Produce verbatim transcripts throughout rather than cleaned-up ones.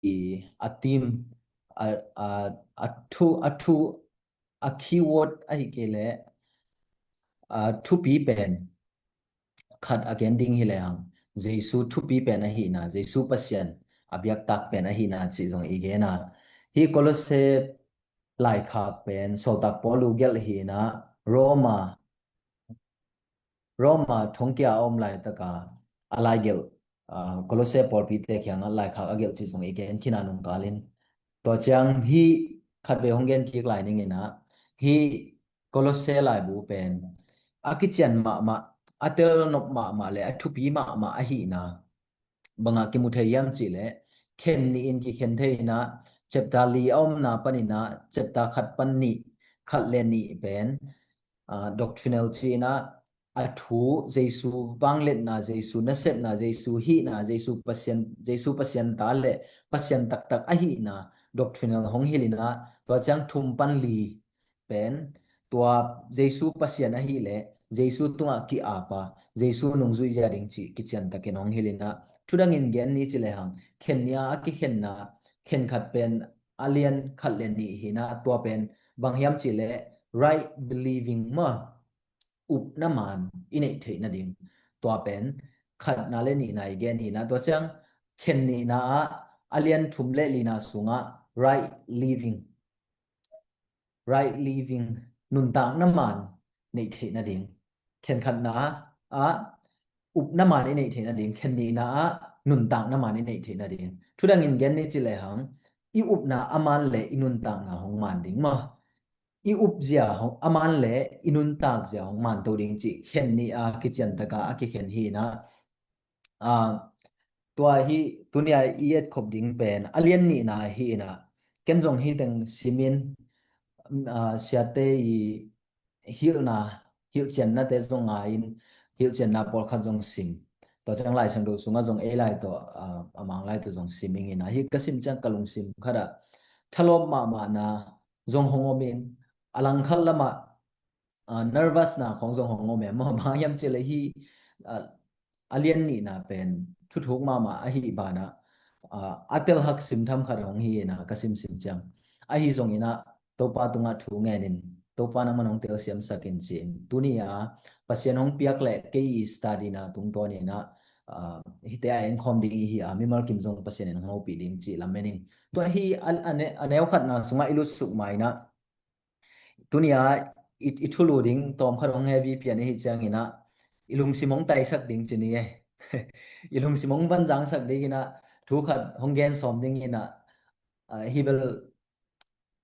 i a theme, a, a, a thu, a thu, a keyword ahi kei leh, a thupi pen khat a gen ding hi lehang, Jesu thupi pen ahihna, Jesu Pasian a biaktak pen ahihna cih zong i gen a. Hih Kolose laikhak pen sawltak Paul uh gelh hi in ah, Roma, Roma thongkia a om laitaka a lai gelh, aa, Kolose pawlpite kiangah laikhak a gelh cih zong i gen khin a nungkalin. Tua ciang hih khatvei hong gen kik lai ning in ah, hih Kolose laibu pen a kician mahmah, a telnop mahmah le a thupi mahmah ahihna bangah kimu thei hiam cih leh, khen nihin kikhen thei in ah, chapter li a omna panin ah chapter khat pan nih, khat le nih pen, aa, doctrinal ci in ah, a thu, Jesu vangliatna, Jesu nasepna, Jesu hihna, Jesu Pasian, Jesu Pasian ta le Pasian taktak ahihna doctrinal hong hilh in ah, tua ciang thum pan li pen tua Jesu Pasian ahih leh Jesu tungah ki-ap a, Jesu nungzuih zia ding cih kiciantakin hong hilh in ah, thudangin gen ni ci lehang, khen nih a a kikhenna, khen khat pen a lian khat le nih hi in ah, tua pen bang hiam cih leh right believing maw, upna man i neih theih nading. Tua pen khatna le nihna i gen hi in ah, tua ciang khen nihna ah a lian thum le lina sungah right living, right living, nuntakna man neih theih nading. Khen khatna ah upna man i neih theih nading, khen nihna ah nuntakna man i neih theih nading. Thudangin gen ni ci lehang, i upna a man le i nuntakna hong man ding maw, i upzia hong a man le i nuntakzia hong manto ding cih khen nih a kiciantaka a kikhen hi in ah, aa, tua hi tunia i etkhop ding pen a lian nihna hi in ah, ken zong hi teng simin, aa, siate i hilhna, hilhciannate zong ngai in, hilhcianna pawlkhat zong sim. Tua ciang Lai Siangtho sungah zong ei lai tawh, aa, a Mang lai tawh zong sim ing in ah, hi ka sim ciang ka lungsim khatah thalawp mahmahna zong hong om in, a langkhat lamah, aa, nervousna khong zong hong om e maw, bang hiam cih leh hi, aa, a lian nihna pen thuthuk mahmah ahi banah, aa, a telhak sim tham khat hong hi in ah ka simsim ciang. Ahi zongin ah Topa tungah thu ngenin, Topa nangman hong telsiamsak in ci-in, tuni a Pasian hong piak le kei i study na tungtawn in ah, aa, hihte a enkhawm ding i hi a, mimal kim zong Pasian in hong hopih ding cih lamen ing. Tua hi a, a ne-, a neu khatna sungah i lutsuk ma in ah, tunia i, i thulu ding tawm khat hong heavy pian i hi ciangin ah, i lungsim hong taisak ding ci ni e. I lungsim hong vanzangsak ding in ah, thu khat hong gen sawm ding in ah, ah, hi bel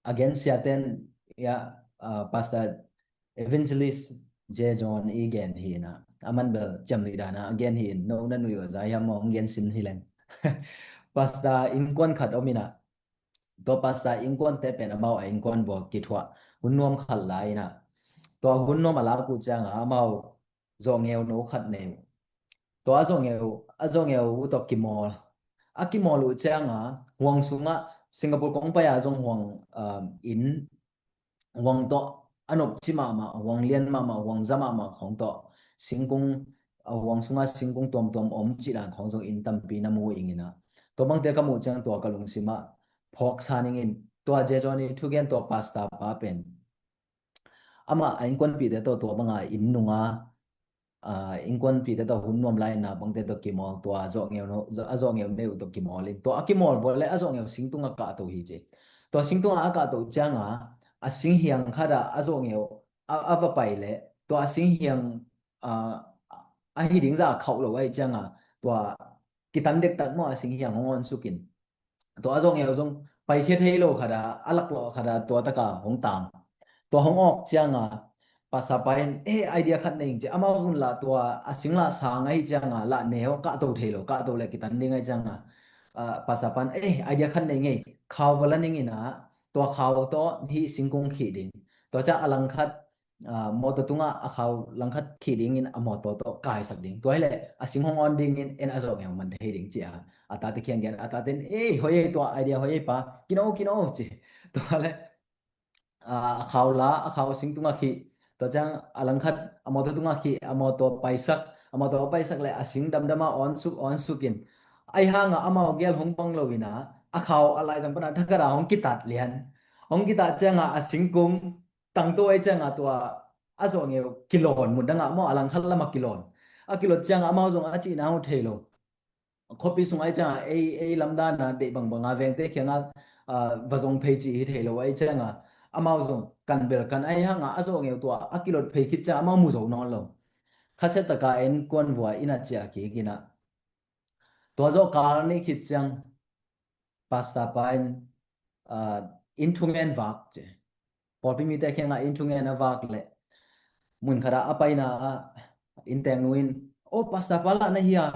a gen siaten, ya, ah, Pastor Evangelist J. John i gen hi in ah, a man bel ciamnuih dan a gen hi in, no na nuih uh a za hiam maw, hong gen sin hi leng. Pastor innkuan khat om in ah, tua pastor innkuante pen amau a innkuan vua kithuah hun nuam khat lai in ah, tua hun nuam a lak uh ciangah amau zawhngeu no khat nei uh. Tua a zawhngeu, a zawhngeu uh tawh kimawl. A kimawl uh ciangah huang sungah Singapore kong pai a zong huang, um, inn, huang tawh a nopci mahmah, huang lian mahmah, huang za mahmah khong tawh, singkung, a huang sungah singkung tuamtuam om cih dan khong zong inn tampi na mu ing in ah, tua bangte ka muh ciang tua ka lungsimah phawksa ning in, tua J. John i thugen tua pastor pa pen amah a innkuanpihte tawh tua banga inn nunga, aa, innkuanpihte tawh hun nuam lai-in na bangte tawh kimawl, tua a zawhngeu no, a zawhngeu nei uh tawh kimawl in, tua a kimawl vua le a zawhngeu singtungah kahto hi ci. Tua singtungah a kahto cianga a singhiang khatah a zawhngeu a, a va pai leh tua a singhiang, aa, a hi ding zah a khauh lo ahih cianga tua kitan dektak maw, a singhiang hong awnsuk in. Tua a zawhngeu zong paikhia thei lo khatah, a laklawh khatah tua taka hong tang. Tua hong awk cianga pastor pa in, "Eh, idea khat nei ing," ci. Amau hun lah tua a sing lah sang ahih cianga lah neu, kahto thei lo, kahto le kitan ding ahih cianga, ah, pastor pa in, "Eh, idea khat nei ing ei, khau va la ning in ah, tua khau tawh hih singkung khih ding. Tua ciang a langkhat, aa, mawtaw tungah a khau langkhat khih dingin a mawtaw tawh kaisak ding. Tua hileh a sing hong awn dingin en a zawhngeu man thei ding," ci a, a tate kiang gen, a tate in, "Ei, hoih ei, tua idea hoih ei pa, kino, kino," ci. Tua le, aa, a khau la, a khau sing tungah khih. Tua ciang a langkhat a mawtaw tungah khih, a mawtaw paisak, a mawtaw paisak le a sing damdam a awnsuk, awnsuk in. Ahi hanga amau gel hong bang lo in ah, a khau a laizang pana thakhat a hong kitat lian. Hong kitat cianga a singkung tangto ai cianga tua a zawh ngeu kilawn mun danga maw a langkhat lama kilawn. A kilawt cianga amau zong a cihna hong thei lo. Khuapi sung ai cianga ei, ei lamdana deih bangbanga vengte khianga va zong phei cih hi thei lo ai cianga amau zong kan bel kan ai hanga a zawh ngeu tua a kilawt phei khit cianga amau mu zo nawn lo. Khasia taka en kuan vua ina cia kikina. Tua zawh kal nih khit ciang pastor pa in inn thungen vak ci. Pawlpi mite khiangah inn thungen a vak leh mun khatah a paina ah innteeknu in, "O pastor pa lah na hi a,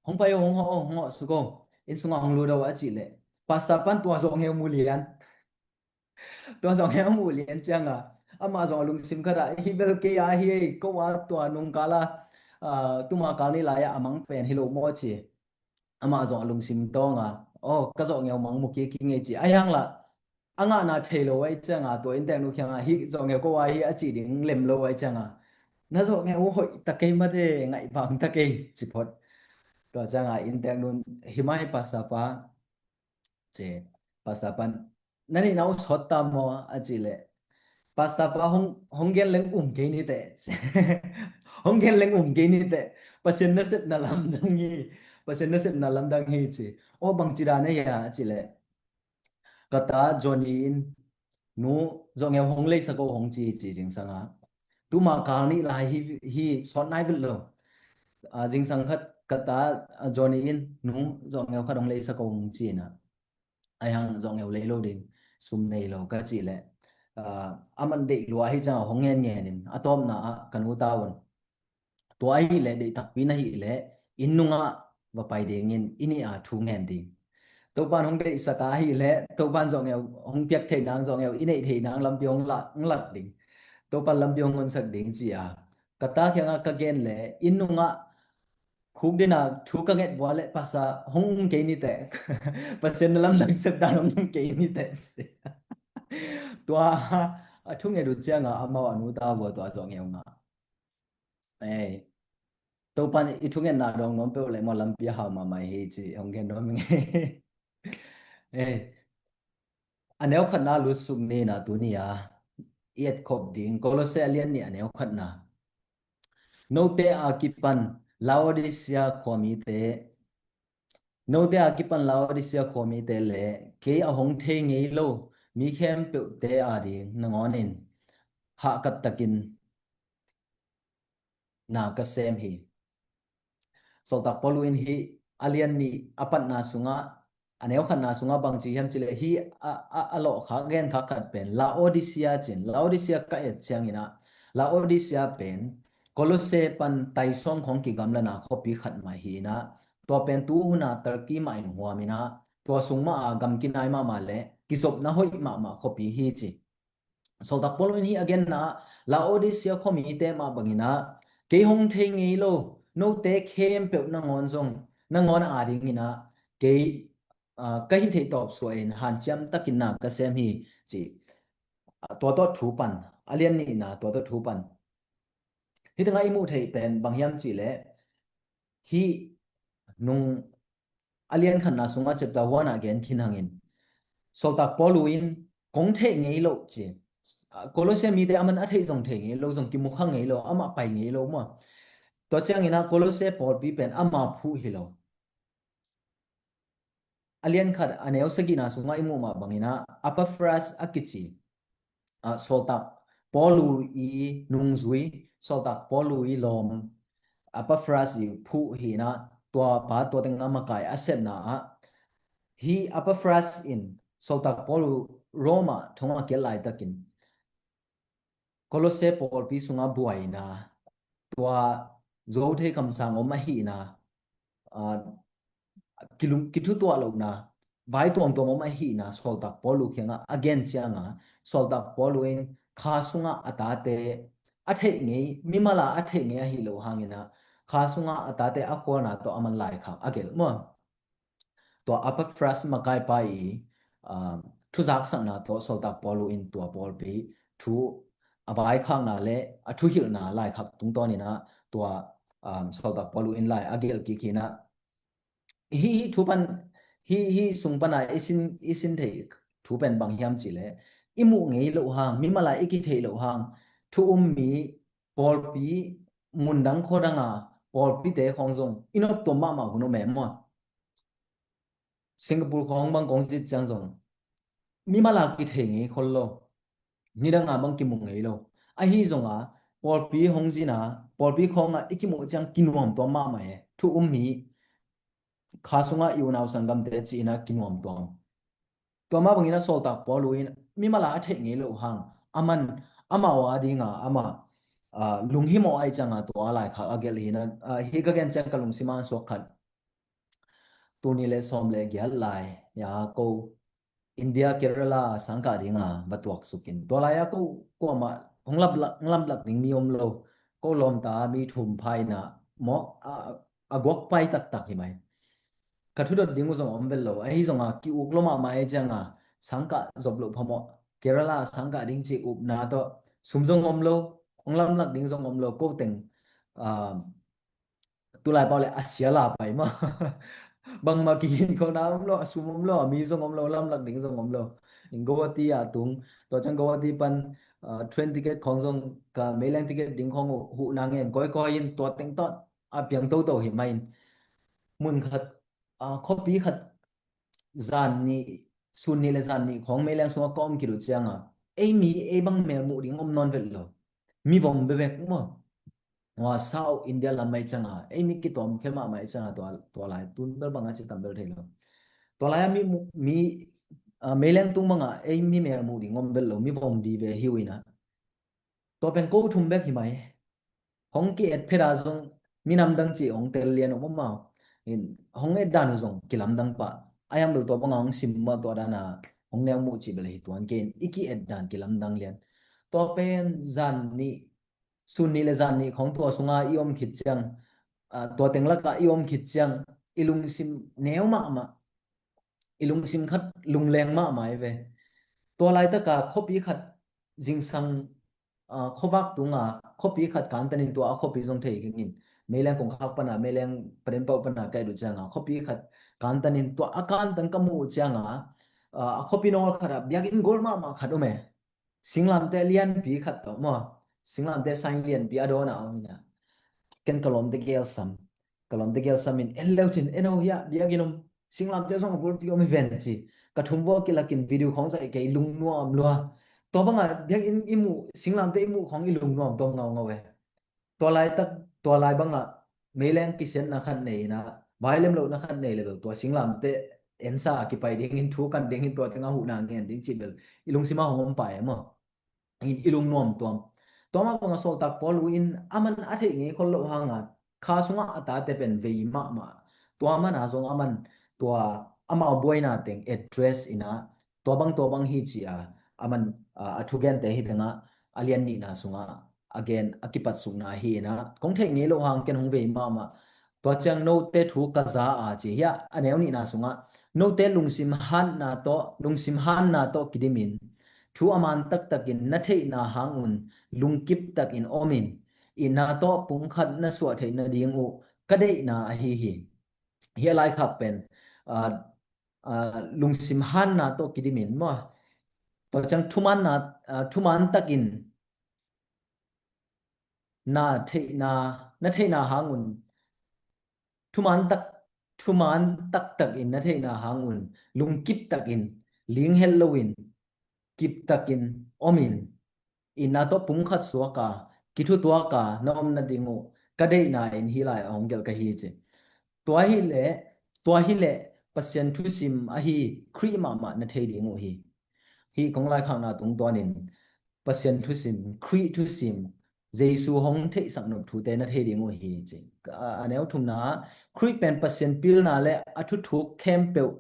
hong pai o, hong hawh o, hong hawh suk o, inn sungah hong lut o," a cih leh pastor pan tua zawh ngeu mu lian. Tua zawh ngeu mu lian cianga amah zawh a lungsim khatah, "Hi bel kei a hi ei, ko a tua nungkala tuma kal nih lai-ah a mang pen hi lo maw?" ci. Amah zawh a lungsim tawnga, "O, ka zawh ngeu mang mu kik hi ngei," ci. A hianglah a ngahna thei lo ai cianga tua innteeknu khianga, "Hi zawh ngeu ko a hi," a cih ding lem lo ai cianga, "Na zawh ngeu hoih ta kei mate, ngaih vang ta kei," ci phot. Tua cianga innteeknu in, "Hi mah hi pastor pa," ci. Pastor pan, "Na neihna uh sawt ta maw?" a cih leh pastor pa hong, "Hong gen leng um kei niteh," ci. "Hong gen leng um kei niteh. Pasian nasepna lamdang hi. Pasian nasepna lamdang hi," ci. "O, bangci dan a hia?" a cih leh, "Ka ta Johnny in nu zawh ngeu hong leisak o hong ci," ci zingsanga, "Tuma kal nih lai hi, hi sawt nai vet lo. Zingsang khat ka ta Johnny in nu zawh ngeu khat hong leisak o hong ci ina, a hiang zawh ngeu lei lo ding, sum nei lo," ka cih leh, "A man deih lua hi cianga hong ngen ngenin a tawpna ah ka nu ta un, tua ahih leh deih takpi na hih leh inn nungah va pai dingin i nih a thu ngen ding. Topan hong deihsak a ahih leh Topan zawh ngeu hong piak thei nang, zawh ngeu i neih thei nang lampi hong lak, hong lak ding. Topan lampi hong honsak ding," ci a, ka ta khiangah ka gen leh inn nungah khukdina thu ka nget vua leh, "Pastor, hong um kei niteh. Pasian na lamdang sep dan hong um kei niteh," ci. Tua a thu nget uh cianga amau a nu ta vua tua zawh ngeu ngah. Ei, Topan i thungetna dong nuam peuh leh maw lampi a hau mahmah hi ci hong gen nuam ing. Ei, a neu khatna lutsuk nina tuni a i etkhop ding Kolose a lian nih a neu khatna. Note a kipan Laodicea khuamite, note a kipan Laodicea khuamite le kei a hong thei ngei lo mi khempeuhte ading nangawnin hahkat takin na ka sem hi. Sawltak Paulu in hih a lian nih a patna sungah, a neu khatna sungah bangci hiam cileh hih a, a, a lawhkhak genkhak khat pen Laodicea cin, Laodicea ka et cianginah Laodicea pen Kolose pan taisawng khawng kigamlana khuapi khat mah hi inah, tua pen tuhuna Turkey mah in huam inah, tua sung mah a gam kinai mahmah le kizopna hoih mahmah khuapi hi ci. Sawltak Paulu in hih a genna ah Laodicea khuamite mah banginah kei hong thei ngei lo note khempeuh nangawn zong nangawn adinginah kei, ah, ka hih theih tawp suahin hanciam takin na ka sem hi ci. Ah, tua tawh thu pan, a lian nihna tua tawh thu pan. Hih tengah i muh theih pen bang hiam cihleh hih nung a lian khatna sungah chapter one ah gen khin hangin Sawltak Paulu in kong theih ngei lo ci. Kolose mite aman a theih zong theih ngei lo, zong kimukhang ngei lo, amah pai ngei lo maw? Tua cianginah Kolose pawlpi pen ama phuh hi lo. A lian khat a neu sagihna sungah i muh mah banginah Epaphras a kici, ah, Sawltak Paulu i nungzui, Sawltak Paulu i lawm Epaphras i phuh hinah tua pa tua tengah makai a sepna ah hih Epaphras in Sawltak Paulu Roma thong a kiat laitakin Kolose pawlpi sungah buaina, tua zuauthei kamsang om ahihna, ah, kilung, kithutuah lohna, vai tuamtuam om ahihna Sawltak Paulu kiangah a gen cianga Sawltak Paulu in kha sungah a tate a theih ngei, mimala a theih ngei ahi lo hanginah kha sungah a tate a khualna tawh a man laikhak a gelh maw? Tua Epaphras makaipa i, um, thuzaksakna tawh Sawltak Paulu in tua pawlpi thu a vaikhakna le a thuhilhna laikhak tungtawninah tua, um, Sawltak Paulu in lai a gelh kik hinah hih, hih thu pan hih, hih sung pana i sin, i sin theih thu pen bang hiam cihleh, i muh ngei loh hang, mimal a i kitheih loh hang, thu um mi, pawlpi, mundang khuadanga pawlpite khawng zong i noptuam mahmah hun om e maw? Singapore khawng bang kong zit ciang zong mimal a kithei ngei khol lo. Nidanga bang kimu ngei lo. Ahi zonga pawlpi hong zina, pawlpi khawnga i kimuh ciang kinuamtuam mahmah e. Thu um mi, kha sunga i unau sanggamte ci-ina kinuamtuam. Tua mah bangin a sawltak Paul uh in mimal a a theih ngei loh hang, aman amau a dinga ama, ah, lunghimawh ai cianga tua laikhak a gelh hina, ah, hi ka gen ciang ka lungsima an suak khat. Tuni le sawm le giat lai, ya ko India Kerala sangkah dinga va tuaksukin. Tua lai-a ko kuamah hong lamlak, hong lamlak ding mi om lo. Ko lawmta mi thum pha ina mawk a, a guak pai taktak hi mai. Ka thudot ding uh zong om vet lo. Ahi zonga ki-uk lo mahmah e cianga sangkah zop loh phamawh. Kerala sangkah ding cih upna tawh sum zong om lo. Hong lamlak ding zong om lo. Ko teng, ah, tulai pau le a sia la pai mah. Bangmah kihin khona om lo, a sum om lo, a mi zong om lo, lamlak ding zong om lo. In Guwahati a tung, tua ciang Guwahati pan, ah, train ticket khawng zong ka meileng ticket ding khawng uh huh na ngen kawikawi in tua teng tawh a piang toto hi mai in. Mun khat, ah, khuapi khat zan nih, sun nih le zan nih khawng meileng sungah ka om khit uh cianga ei mi ei bang mel muh ding om nawn vet lo. Mi vom bebek maw? Wa South India lam mai cianga ei mi kitawm khia mahmah i cianga tua, tua lai tun bel banga ci tam bel thei lo. Tua lai-a mi mu-, mi, ah, meileng tung banga ei mi mel muh ding om vet lo, mi vom vive hi uh ina. Tua pen ko thum bek hi mai. Hong ki-et pheta zong minam dang cih hong tel lian om om mau. In hong et dan uh zong kilamdang pah. A yam bel tua banga hong sim mah tua dana hong neu muh cih bel hi tuan ke in i ki-et dan kilamdang lian. Tua pen zan nih, sun nih le zan nih khawng tua sunga i om khit ciang, ah, tua teng lakah i om khit ciang i lungsim neu mahmah, i lungsim khat lungleng mahmah i ve. Tua laitaka khuapi khat zingsang, ah, khuavak tunga khuapi khat kantanin tua a khuapi zong thei kengin meileng kongkhak pana, meileng paden pauh pana ka et uh cianga khuapi khat kantanin tua a kantan ka muh uh cianga, ah, a khuapi nawl khatah biakinn gol mahmah khat um e. Singlamteh lianpi khat tawh maw? Singlamteh sign lianpi a dawnah a om ina. Ken ka lawmte gelsam. Ka lawmte gelsam in en leucin en o hiah biakinn om. Singlamteh zong a gulpi om hi ven ci. Ka thum vua kilakin video khawng zaih kei lungnuam lua. Tua banga biakinn i muh, singlamteh i muh khawng i lungnuam tuam ngaungau e. Tua laitak, tua lai bangah meileng kisiatna khat nei ina, vailem lohna khat nei le bel tua singlamteh ensa a kipai dingin thu kan dingin tua tengah huhna ngen ding cih bel i lungsima hong om pai e maw? In i lungnuam tuam. Tua mah bangah sawltak Paul uh in aman a theih ngei khol loh hanga kha sungah a tate pen vei mahmah. Tua mana zong aman tua amau buaina teng address ina tua bang tua bang hi ci-a aman, ah, a thugente hi tengah a lian nihna sungah a gen a kipatsukna hi ina kong theih ngei loh hang ken hong vei mahmah. Tua ciang note thu ka za a ci hiah a neu nihna sungah note lungsim hanna tawh, lungsim hanna tawh kidimin thu a man taktakin na theihna hangun lungkip takin omin itna tawh pungkhat na suah theih nading uh ka deihna ahi hi. Hiah laikhak pen, ah, ah, lungsim hanna tawh kidimin maw? Tua ciang thumanna, ah, thuman takin na theihna, na theihna hangun thuman tak, thuman taktakin na theihna hangun lungkip takin ling het loin kiptakin omin itna tawh pungkhat suaka kithutuaka na om nading uh ka deihna in hih lai a hong gelh ka hi ci. Tua hileh, tua hileh Pasian thusim ahi Khrih mahmah na thei ding uh hi. Hih kong laikhakna tungtawnin Pasian thusim, Khrih thusim, Jesu hong theihsak nop thute na thei ding uh hi ci. A, a neu thumna ah Khrih pen Pasian pilna le a thuthuk khempeuh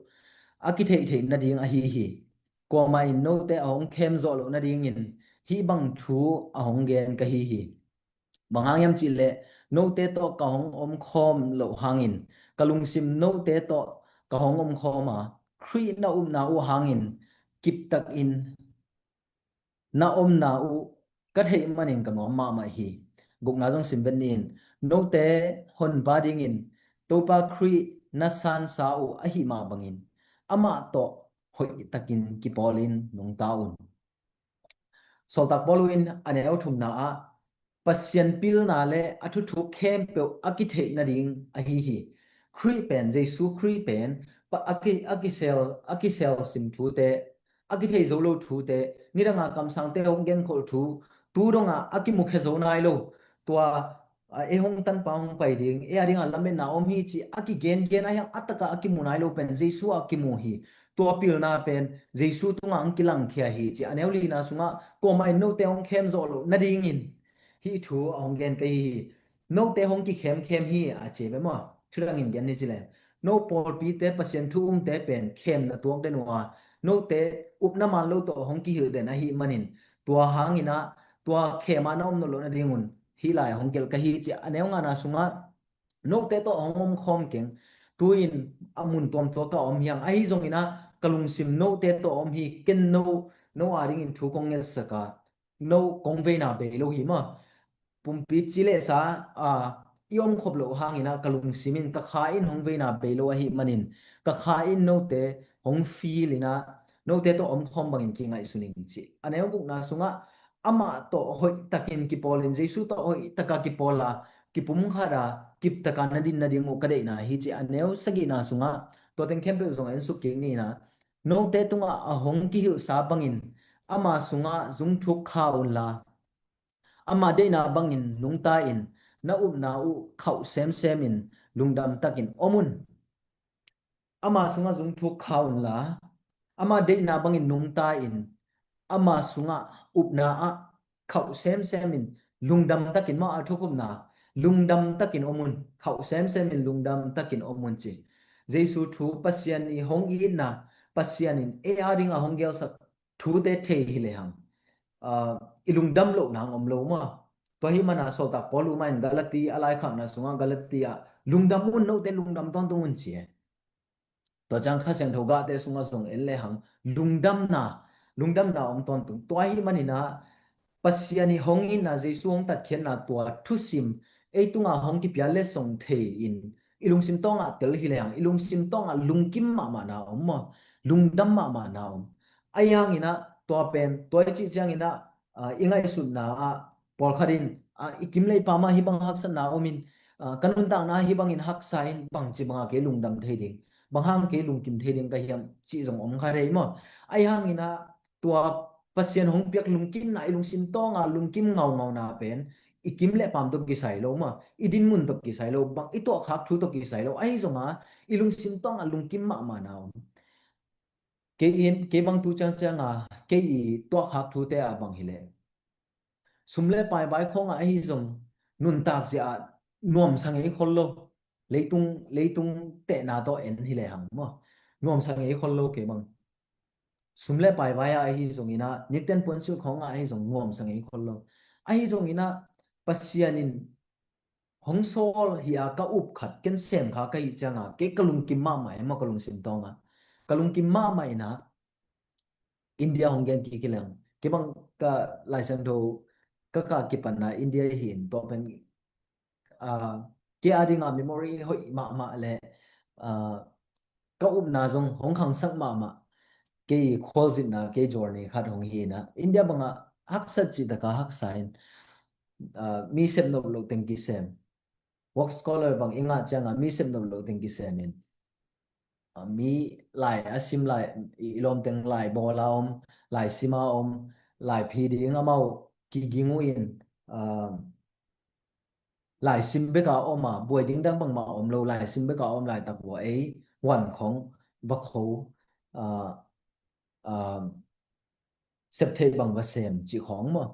a kitheihtheih nading ahi hi. Kuamah in note a hong khem zawh loh nadingin hih bang thu a hong gen ka hi hi. Bang hang hiam cihleh note tawh ka hong omkhawm loh hangin ka lungsim note tawh ka hong omkhawm a Khrih na upna uh hangin kiptakin na omna uh ka theih manin ka nuam mahmah hi. Gukna zong sim vet ni in, note honpa dingin Topa Khrih na sansa uh ahih mah bangin amah tawh hoihtakin kipawlin nungta un. Sawltak Paul in a neu thumna ah Pasian pilna le a thuthuk khempeuh a kitheih nading ahi hi. Khrih pen, Jesu Khrih pen, pa-, a ki-, a kisel, a kisel sim thute, a kithei zo lo thute, nidanga kamsangte hong genkholh thu, tu donga a kimukhia zo nai lo. Tua, a, ei hong tanpa hong pai ding, ei a dinga lametna om hi ci a kigengen a hiang a taka a kimu nai lo pen Jesu a kimu hi. Tua pilna pen Jesu tungah hong kilangkhia hi ci a neu lina sungah kuamah in note hong khem zawh loh nadingin hih thu a hong gen ka hi hi. Note hong kikhemkhem hi a ci ve maw? Thudangin gen ni ci le. No pawlpite Pasian thu umte pen khemna tuak den uh a, note upna man lo tawh hong kihilh den ahih manin tua hangin ah tua khem a na om nawn loh nadingun hih lai hong gelh ka hi ci a neu ngana sungah note tawh hong omkhawm keng. Tu-in a mun tuamtuak ah om hiang ahi zongin ah ka lungsim note tawh om hi. Ken no, no a dingin thu kong ngetsak a, no kong veina bei lo hi maw? Pumpi ci le sa, a, i omkhop loh hangin ah ka lungsim in ka kha in hong veina bei lo ahih manin ka kha in note hong feel in ah note tawh omkhawm bangin kingaihsun ing ci. A neu gukna sungah amah tawh hoihtakin kipawlin, Jesu tawh hoihtaka kipawl a, kipumkhat a, kiptaka na din nading uh ka deihna hi ci a neu sagihna sungah tua teng khempeuh zong en suk kik ni in ah, note tungah a hong kihilhsa bangin ama sungah zungthuk kha unla, ama deihna bangin nungta in, na upna uh khauh semsem in lungdam takin om un. Ama sungah zungthuk kha unla, ama deihna bangin nungta in, ama sungah upna ah khauh semsem in lungdam takin, maw a thukhupna, lungdam takin om un, khauh semsem in lungdam takin om un ci. Jesu thu, Pasian i hong itna, Pasian in ei a dinga hong gelsak thute thei hi lehang, ah, i lungdam loh nang om lo maw? Tua hi mana sawltak Paul uma in Galati a laikhakna sungah Galati ah lungdam un, note lungdam tawntung un ci e. Tua ciang Kha Siangtho gahte sungah zong en lehang lungdamna, lungdamna om tawntung. Tua hi maninah Pasian i hong itna, Jesu hong tatkhiatna tua thusim ei tungah hong kipia letsong thei in i lungsim tawngah tel hi lehang i lungsim tawngah lungkim mahmahna om maw? Lungdam mahmahna om. Ahi hanginah tua pen, tua i cih cianginah, ah, i ngaihsutna ah pawlkhat in, ah, i kim le i pam ah hih bang haksatna om in, ah, ka nuntakna ah hih bangin haksa in bangci bangah kei lungdam thei ding, bang hang kei lungkim thei ding ka hiam cih zong om kha thei maw? Ahi hanginah tua Pasian hong piak lungkimna, i lungsim tawnga lungkim ngaungauna pen i kim le pam tawh kisai lo maw? I dinmun tawh kisai lo, bang i tuahkhak thu tawh kisai lo. Ahi zonga i lungsim tawnga lungkim mahmahna om. Kei in, kei bang tu ciangcianga kei i tuahkhak thute ah bang hileh sum le pai vai khawngah ahi zong nuntak zia ah nuamsa ngei khol lo. Leitung, leitung tehna tawh en hi lehang maw? Nuamsa ngei khol lo kei bang. Sum le pai vai ah ahi zonginah, nikten puansilh khawngah ahi zong nuamsa ngei khol lo. Ahi zonginah Pasian in hong sawl hi a ka up khat ken sem kha ka hih cianga kei ka lungkim mahmah e maw, ka lungsim tawnga. Ka lungkim mahmah inah India hong gen kik hi leng. Kei bang ka Lai Siangtho ka ka kipatna India hi in tua pen, ah, kei a dinga memory hoih mahmah le, ah, ka upna zong hong khangsak mahmah. Kei khualzinna, kei journey khat hong hi inah India bangah haksat cihtaka haksa in, ah, mi sep nop loh teng kisem. Work scholar bang i ngah cianga mi sep nop loh teng kisem in, ah, mi lai a sim lai, i, i lawm teng lai bawl a om, lai sim a om, lai phi ding amau kiging uh in, ah, lai sim beka om a, buai ding dang bangmah om lo, lai sim beka om laitak uh a ei wan khong va kho, ah, ah, sep theih bang va sem cih khawng maw?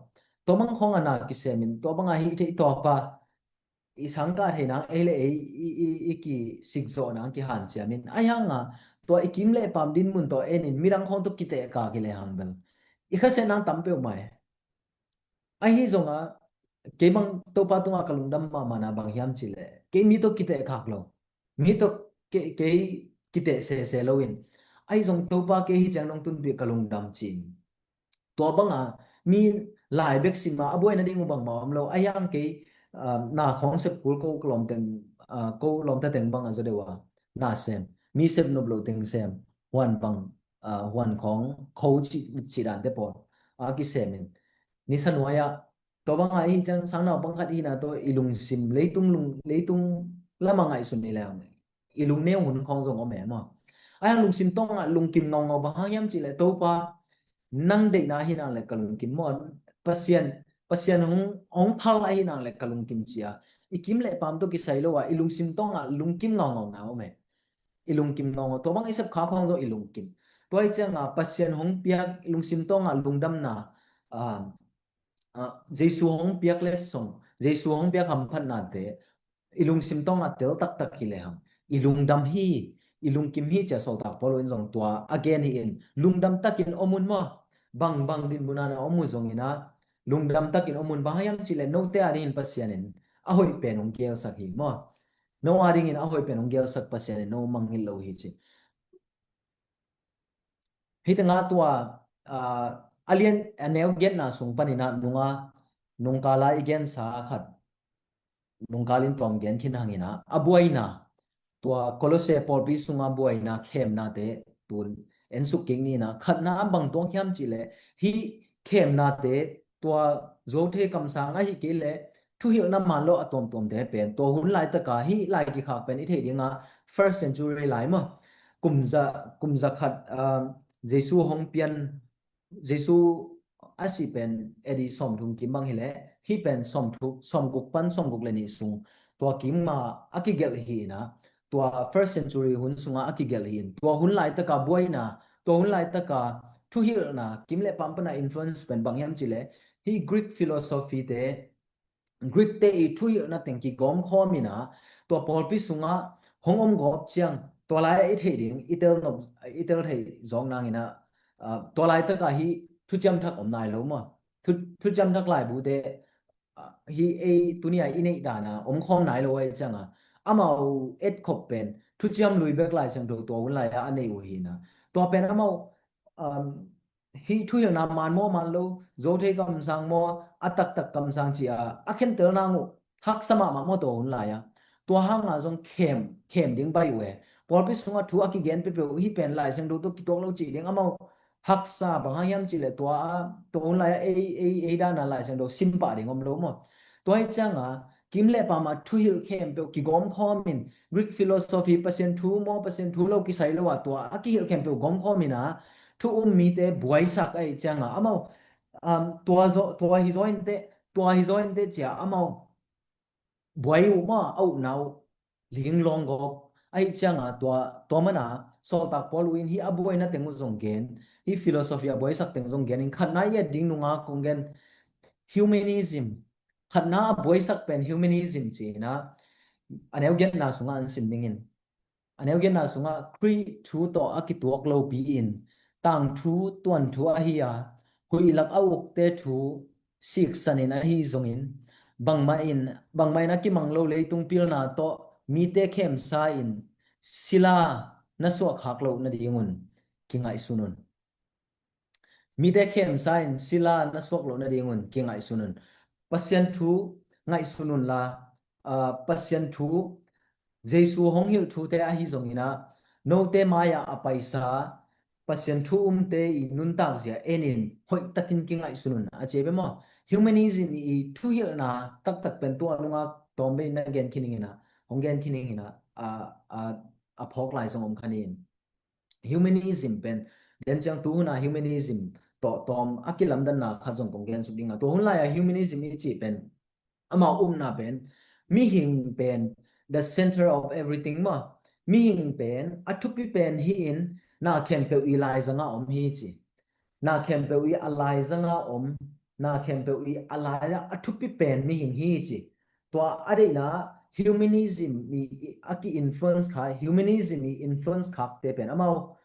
Tua bang khawng a na kisem in, tua banga hih theih tawpa i sangkah thei nang ei le ei i, i, i kisik zawh nang kihanciam in. Ahi hanga tua i kim le pam dinmun tawh en in midang khawng tawh kitehkak hi lehang bel i khasiat nang tam peuhmah e. Ahi zonga kei bang Topa tungah ka lungdam mahmahna bang hiam cihleh kei mi tawh kitehkak lo, mi tawh kei, kei kiteh sese loin, ahi zong Topa kei hi ciang nong tunpih ka lungdam ci-in. Tua banga mi lai bek sima a buai nading uh bangmah om lo. Ahi hang kei, ah, na khawng sep kul ko lawmteng, ah, ko lawmta teng banga zaw deuh a na sem, mi sep nop loh teng sem. huan bang, ah, huan khawng kho ci, ci dante pawl a kisemin nisa nuai-ah, tua bangah ihi ciang sangnaupang khat hihna tawh i lungsim, leitung lung, leitung lamah ngaihsun i leng i lungneu hun khawng zong om e maw. Ahi hang lungsim tawngah lungkim ngaungau bang hang hiam cihleh Topa, nang deihna ahi nang le ka lungkim maw, Pasian, Pasian hong, hong phal ahi nang le ka lungkim cia i kim le paam tawh kisai lo a i lungsim tawngah lungkim ngaungauna om e. I lungkim ngaungau, tua bang i sep kha khawng zong i lungkim. Tua hi cianga Pasian hong piak i lungsim tawngah lungdamna, ah, ah, Jesu hong piak letsong, Jesu hong piak hamphatnate i lungsim tawngah tel taktak hi lehang i lungdam hi, i lungkim hi cia sawltak Paul in zong tua a gen hi in, lungdam takin om un maw. Bangbang dinmuna na om uh zongina lungdam takin om un, bang hang hiam cihleh note a dingin Pasian in a hoih pen hong gelsak hi maw. No a dingin a hoih pen hong gelsak Pasian in no mangngilh lo hi ci. Hih tengah tua, ah, a lian a neu giatna sung paninah nunga nungkala i gensa khat nungkal in tawm gen khin hanginah a buaina, tua Kolose pawlpi sunga buaina khemnate tun ensuk kik nina, khatna a bang tuang hiam cihleh hih khemnate tua zuauthei kamsang ahi kei leh thuhilhna man lo a tuamtuamte pen tua hun laitaka hih lai kikhak pen i theih dinga first century lai maw, kumza, kumza khat, ah, Jesu hong pian, Jesu a si pen A D sawmthum kim bang hileh hih pen sawmthum, sawmguk pan sawmguk le nih sung tua kim ma a kigelh hi ina, tua first century hun sunga a kigelh hi in, tua hun laitaka buaina, tua hun laitaka thuhilhna kim le paam pana influence pen bang hiam cihleh hih Greek philosophy te, Greek te i thuhilhna teng kigawm khawm ina, tua pawlpi sungah hong om gawp ciang tua lai-ah i theih ding, i tel nop, i tel thei zawk nangina, ah, tua laitakah hih thuciam thak om nai lo maw. Thu, thuciam thak laibute, ah, hih ei tuni-a i neih dana om khawm nai lo ahi cianga amau etkhop pen thuciam lui bek Lai Siangtho tua hun lai-ah a nei uh hina. Tua pen amau, um, hih thuhilhna man maw man lo, zuauthei kamsang maw, a taktak kamsang ci-a a khentel nang uh haksa mahmah maw tua hun lai-a. Tua hanga zong khem, khem ding bai uh e. Pawlpi sungah thu a kigen peuhpeuh hih pen Lai Siangtho tawh kituak lo cih ding amau haksa, bang hang hiam cihleh tua a, tua hun lai-a ei, ei, ei dana Lai Siangtho simpah ding om lo maw. Tua hi cianga kim le paama thuhilh khempeuh kigawm khawmin Greek philosophy, Pasian thu maw, Pasian thu lo kisai lo a tua a kihilh khempeuh gawm khawmin a thu um mite buaisak ahi cianga amau, um, tua zaw, tua hi zaw inteh, tua hi zaw inteh cia amau buai uh maw, a upna uh linglawng gawp ahi cianga tua, tua mana sawltak Paul uh in hih a buaina teng uh zong gen, hih philosophy a buaisak teng zong gen in khatna i et ding nunga kong gen humanism, khatna a buaisak pen humanism cihna a neu giatna sungah an sim dingin, a neu giatna sungah Khrih thu tawh a kituak lopi in tangthu tuanthu ahi a, huih lak a ukte thu siksanin ahi zongin, bangmah in, bangmah in a kimang lo leitung pilna tawh mite khemsa in sila na suahkhak loh nadingun kingaihsun un. Mite khemsa in sila na suak loh nadingun kingaihsun un. Pasian thu ngaihsun unla, ah, Pasian thu, Jesu hong hilh thute ahi zongina, note mai-ah a paisa Pasian thu umte i nuntak zia enin hoihtakin kingaihsun un a ci ve maw. Humanism i thuhilhna taktak pen tua nunga tawm bei na gen khiningina, hong gen khiningina, a, a, a phawk lai zong om khanin. Humanism pen, den ciang tu huna humanism tawh tawm a kilamdanna khat zong kong gen suk dinga. Tua hun lai-a humanism i cih pen, amau upna pen, mihing pen, the center of everything maw. Mihing pen, a thupi pen hi in, na khempeuh i laizanga om hi ci. Na khempeuh i a laizanga om, na khempeuh i a lai-a a thupi pen mihing hi ci. Tua a deihna humanism i, i a ki-influence kha, humanism i influence khakte pen amau,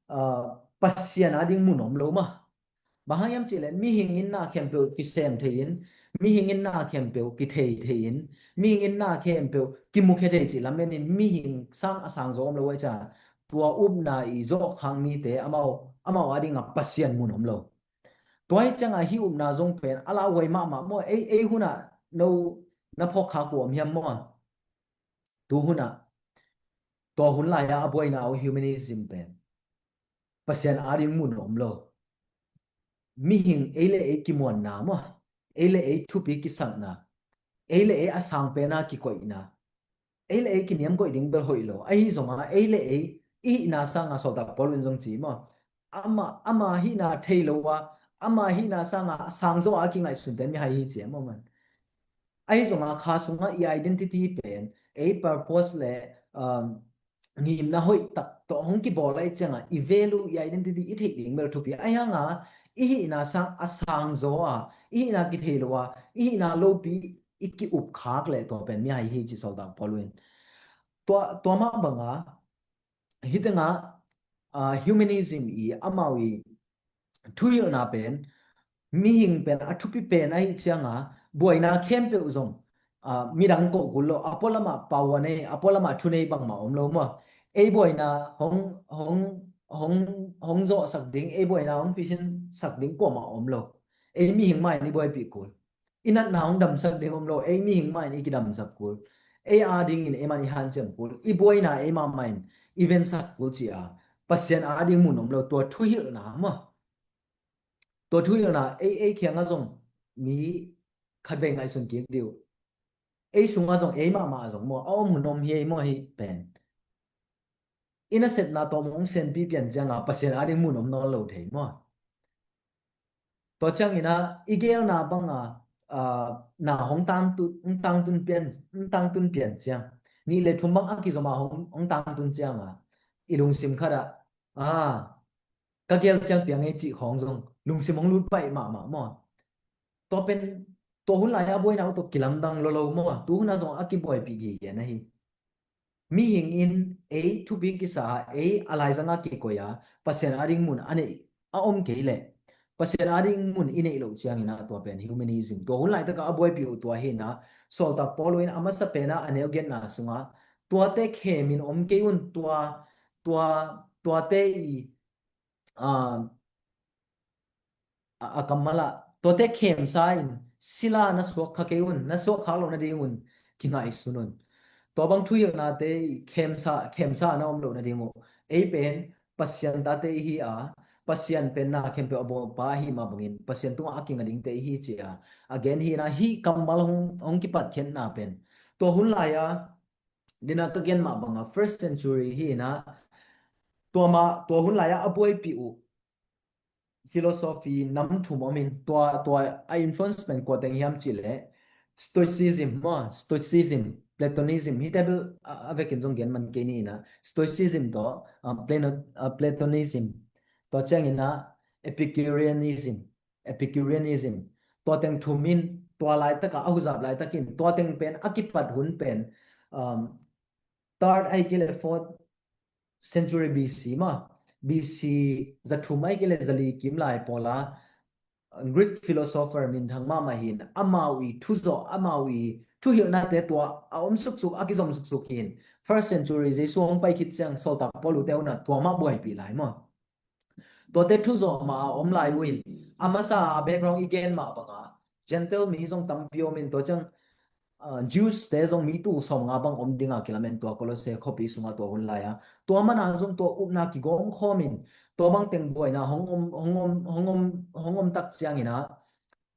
ah, Pasian a ding mun om lo maw. Bang hang hiam cihleh mihing in na khempeuh kisem thei in, mihing in na khempeuh kithei thei in, mihing in na khempeuh kimukhia thei cih lamen in mihing sang a sang zaw om lo ahi cianga tua upna i zawhkhak mite amau, amau a dinga Pasian mun om lo. Tua hi cianga hih upna zong pen a lauhuai mahmah maw, ei, ei hunah no na phawkkhak uh om hiam maw? Tu hunah, tua hun lai-a a buaina uh humanism pen, Pasian ading mun om lo. Mihing ei le ei kimuanna maw, ei le ei thupi kisakna, ei le ei a sang pena kikoihna, ei le ei kiniamkoih ding bel hoih lo. Ahi zonga ei le ei i hihna sanga Sawltak Paul in zong ci maw, ama, ama hihna thei lo a, ama hihna sanga a sang zaw a kingaihsun pen mihai hi ci a maw man. Ahi zonga kha sunga i identity pen, ei purpose le, um, ngimna hoih tak tawh hong kibawl ahi cianga i value, i identity i theih ding bel thupi. Ahi hanga i hihna sang a sang zaw a, i hihna kithei lo a, i hihna lopi i ki-up khak le tua pen mihai hi ci Sawltak Paul in. Tua, tua mah banga hitenga, ah, humanism i amau i thuhilhna pen, mihing pen a thupi pen ahi cianga buaina khempeuh zong, ah, midang koh kul lo, a pualamah pau a nei, a pualamah thu nei bangmah om lo maw. Ei buaina hong, hong, hong, hong zawhsak ding, ei buaina hong pisinsak ding kuamah om lo. Ei mihing mah in i buaipih kul. I natna hong damsak ding om lo, ei mihing mah in i kidamsak kul. Ei adingin ei mah in i hanciam kul, i buaina ei mah mah in i vensak kul ci a, Pasian ading mun om lo. Tua thuhilhna maw, tua thuhilhna ei, ei kiangah zong mi khatvei ngaihsun kik dih uh. Ei sungah zong ei mahmah zong maw, a om hun om hi ei maw hi pen. I nasepna tawm hong senpi pian cianga Pasian ading mun om nawn lo thei maw. Tua ciangina i gelna banga, ah, na hong tangtun, hong tangtun pian, hong tangtun pian ciang, nih le thum bang a kizoma hong, hong tangtun cianga i lungsim khatah, ah, ka gel ciang piang ei cih khawng zong lungsim hong lut paih mahmah maw. Tua pen, tua hun lai-a buaina uh tawh kilamdang lolo maw, tu huna zong a kibuaipih gige na hi. Mihing in ei thupi kisa a, ei a laizanga kikoi a, Pasian ading mun a neih a om kei leh, Pasian ading mun i neih loh ciangina tua pen humanism. Tua hun laitaka a buaipih uh tua hina, Sawltak Paul in a masa pena a neu giatna sunga, tuate khemin om kei un, tua, tua, tuate i, ah, a, a kammal ah, tuate khemsa in sila na suak kha kei un, na suak khak loh nadingun kingaihsun un. Tua bang thuhilhnate i khemsa, khemsa na om loh nading uh. Ei pen Pasian tate i hi a, Pasian pen na khempeuh a bawlpa ahi mah bangin Pasian tungah a kinga dingte i hi ci a, a gen hina, hih kammal hong, hong kipatkhiatna pen tua hun lai-a dina ka gen mah banga first century hina, tua mah, tua hun lai-a a buaipih uh philosophy nam thum omin, tua, tua a influence pen kua teng hiam cih leh Stoicism maw, Stoicism, Platonism, hite bel a, a vekin zong gen man kei ni ina, Stoicism tawh, ah, Plano-, ah, Platonism, tua ciangina Epicureanism, Epicureanism, tua teng thumin, tua laitaka a huzap laitakin, tua teng pen a kipat hun pen, um, third ahi kei leh fourth century B C mah, B C zathum ahi kei leh zali kim lai pawla Greek philosopher minthang mahmah hin, amau i thuzawh, amau i thuhilhnate tua a om suksuk, a kizom suksuk hin. First century Jesu hong pai khit ciang Sawltak Paul uh te huna tua mah buaipih lai maw. Tuate thuzawh mah a om lai uh in, a masa a background i gen mah banga Gentile mi zong tampi om in, tua ciang, ah, Jews te zong mi tul sawmnga bang om dinga kilamen tua Kolosse khuapi sunga tua hun lai-a. Tua mana zong tua upna kigawm khawmin, tua bang teng buaina hong om, hong om, hong om, hong om tak ciangina,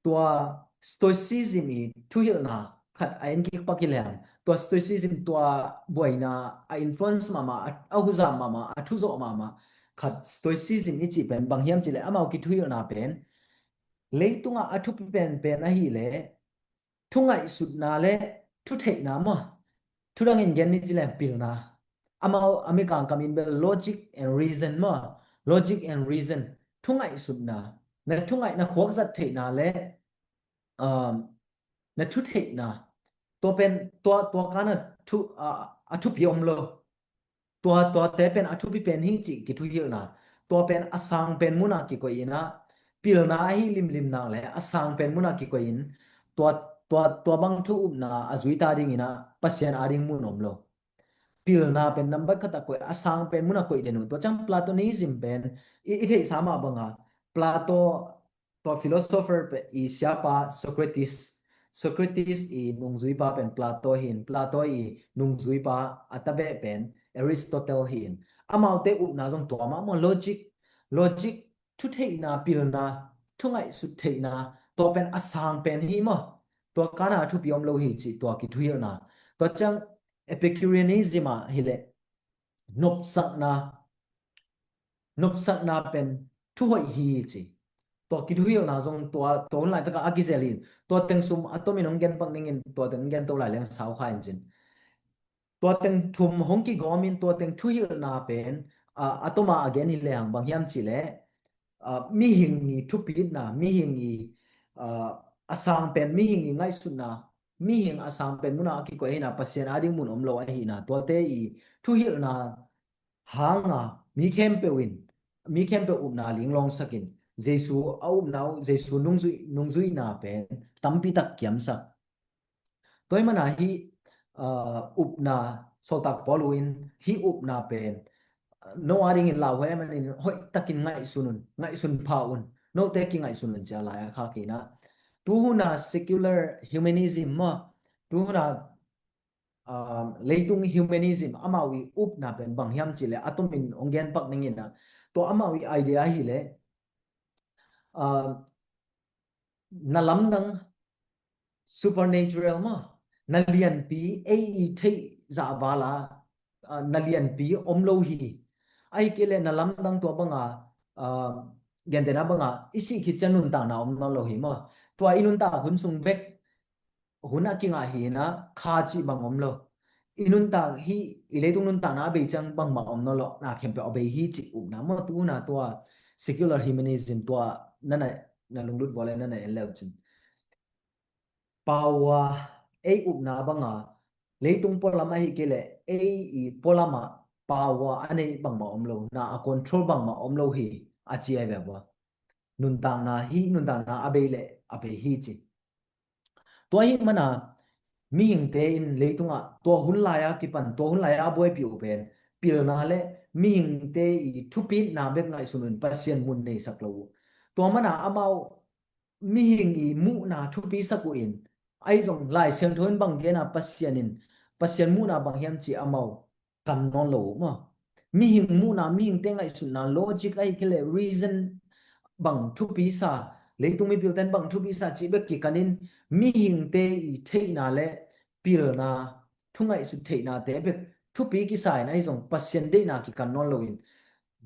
tua Stoicism i thuhilhna khat a en kik pak hi leng, tua Stoicism tua buaina a influence mahmah, a, a huzam mahmah, a thuzawh mahmah khat Stoicism i cih pen bang hiam cih leh amau kithuhilhna pen leitungah a thupi penpen ahih leh thu ngaihsutna le thu theihna maw? Thu dangin gen ni ci leng pilna. Amau a mikang kamin bel logic and reason maw? Logic and reason. Thu ngaihsutna. Na thu ngaih, na khuak zat theihna le, um, na thu theihna. Tua pen, tua, tua kana thu, a, a thupi om lo. Tua, tuate pen a thupi pen hi cih kithuhilhna. Tua pen a sang pen muna kikoih ina, pilna ahi limlim nak le a sang pen muna kikoih in, tua, tua, tua bang thu upna a zui ta dingina Pasian ading mun om lo. Pilna pen nambat khat a koih, a sang pen muna koih den uh. Tua ciang Platonism pen i, i theihsa mah banga Plato, tua philosopher pen i siapa Socrates, Socrates i nungzuipa pen Plato hin, Plato i nungzuipa a tabeh pen Aristotle hin. Amaute upna zong tua mah maw, logic, logic, thutheihna, pilna, thungaihsut theihna, tua pen a sang pen hi maw. Tua kana thupi om lo hi cih tua kithuhilhna. Tua ciang Epicureanism ah hileh nopsakna, nopsakna pen thuhoih hi ci. Tua kithuhilhna zong tua, tua hun laitaka a kizel hi. Tua teng sum a tomin hong gen pak ningin, tua teng gen to lai leng sau kha in cin. Tua teng thum hong kigawmin tua teng thuhilhna pen, a, a toma a gen hi lehang bang hiam cihleh, a, mihing i thupitna, mihing i, a, a sang pen, mihing i ngaihsutna, mihing a sang pen muna a kikoih ahina, Pasian ading mun om lo ahina, tuate i thuhilhna hanga mi khempeuh in, mi khempeuh upna linglawngsakin, Jesu a upna uh, Jesu nungzui, nungzuihna pen tampi tak kiamsak. Tua hi mana hih, ah, upna, sawltak Paul in hih upna pen, ah, no adingin lauhuai a manin hoihtakin ngaihsun un, ngaihsun pha un, note kingaihsun un cia lai a kha kina. Tuhuna secular humanism maw, tuhuna, ah, leitung humanism, amau i upna pen bang hiam cihleh a tomin hong gen pak ningin a, tua amau i idea hileh, ah, na lamdang supernatural maw, na lianpi ei i theih zah vala, ah, na lianpi om lo hi. Ahi kei leh na lamdang tua banga, ah, gentehna banga i sih khit ciang nuntakna om nawn lo hi maw. Tua i nuntak hun sung bek hun a kingah hi na kha cih bang om lo. I nuntak hi, i leitung nuntakna a bei ciang bangmah om nawn lo, na khempeuh a bei hi cih upna maw, tuhuna tua secular humanism tua nana, na lunglut vawle nana en leu cin. Power, ei upna banga, leitung pualam ahi kei leh ei i pualama power a nei bangmah om lo, na a control bangmah om lo hi a ci ai ve vua. Nuntakna hi, nuntakna a bei leh a bei hi ci. Tua hi mana mihingte in leitungah tua hun lai-a kipan, tua hun lai-a a buaipih uh pen pilna le mihingte i thupitna bek ngaihsun un Pasian mun neisak lo uh. Tua mana amau mihing i muhna thupisak uh in, ahi zong Lai Siangtho in bang gena Pasian in, Pasian muhna bang hiam ci amau kan nawn lo uh maw. Mihing muhna, mihingte ngaihsutna, logic ahi kei leh reason bang thupisa, leitung mipilten bang thupisa cih bek kikanin mihingte i theihna le pilna, thungaihsut theihnate bek thupi kisa in ahi zong Pasian deihna kikan nawn loin